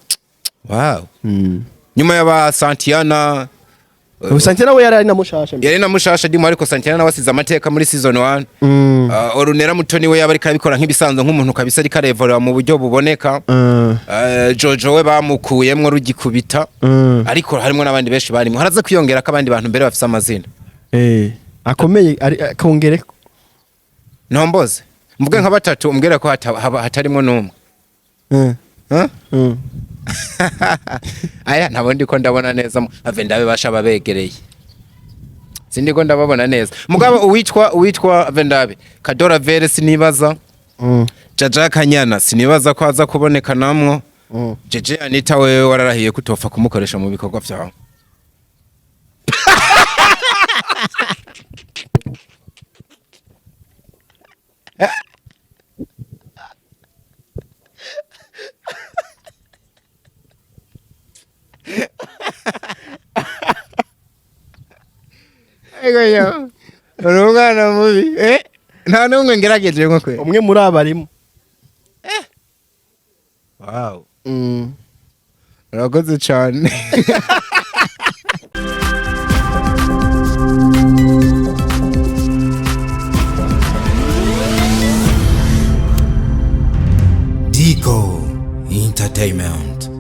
Nyuma y'aba Santiana. Ubu Santiana we yari ari na mushasha. Yari na mushasha ndimo, ariko Santiana nawe asize amateka muri season 1. Orunera Mutoni we yaba ariko arabikora nk'ibisanzwe, nk'umuntu kabisa ariko arevolera mu buryo buboneka. Jojo we bamukuyemwo rugikubita. Ariko harimo n'abandi benshi barimo, haraza kwiyongera ko abandi bantu mbere bafise amazina. Akomeye akongere. Ntomboze mvuge nka batatu, umbwira ko hatarimwo n'umwe. Huh? Aya ntabwo ndiko ndabona neza, ave ndabe basha babegereye, sindiko ndababona neza. Mugabo uwitwa ave ndabe Kadora Vere sinibaza, Jaja Kanyana sinibaza ko aza kuboneka namwo. Jeje Anita wewe wararahiye kutopfa kumukoresha mu bikorwa vyawe. Ego yo. Uri umwana mubi. Nta n'umwe ngerageje nko kwe. Umwe muri aba arimo. Urakoze cyane. Dico Entertainment.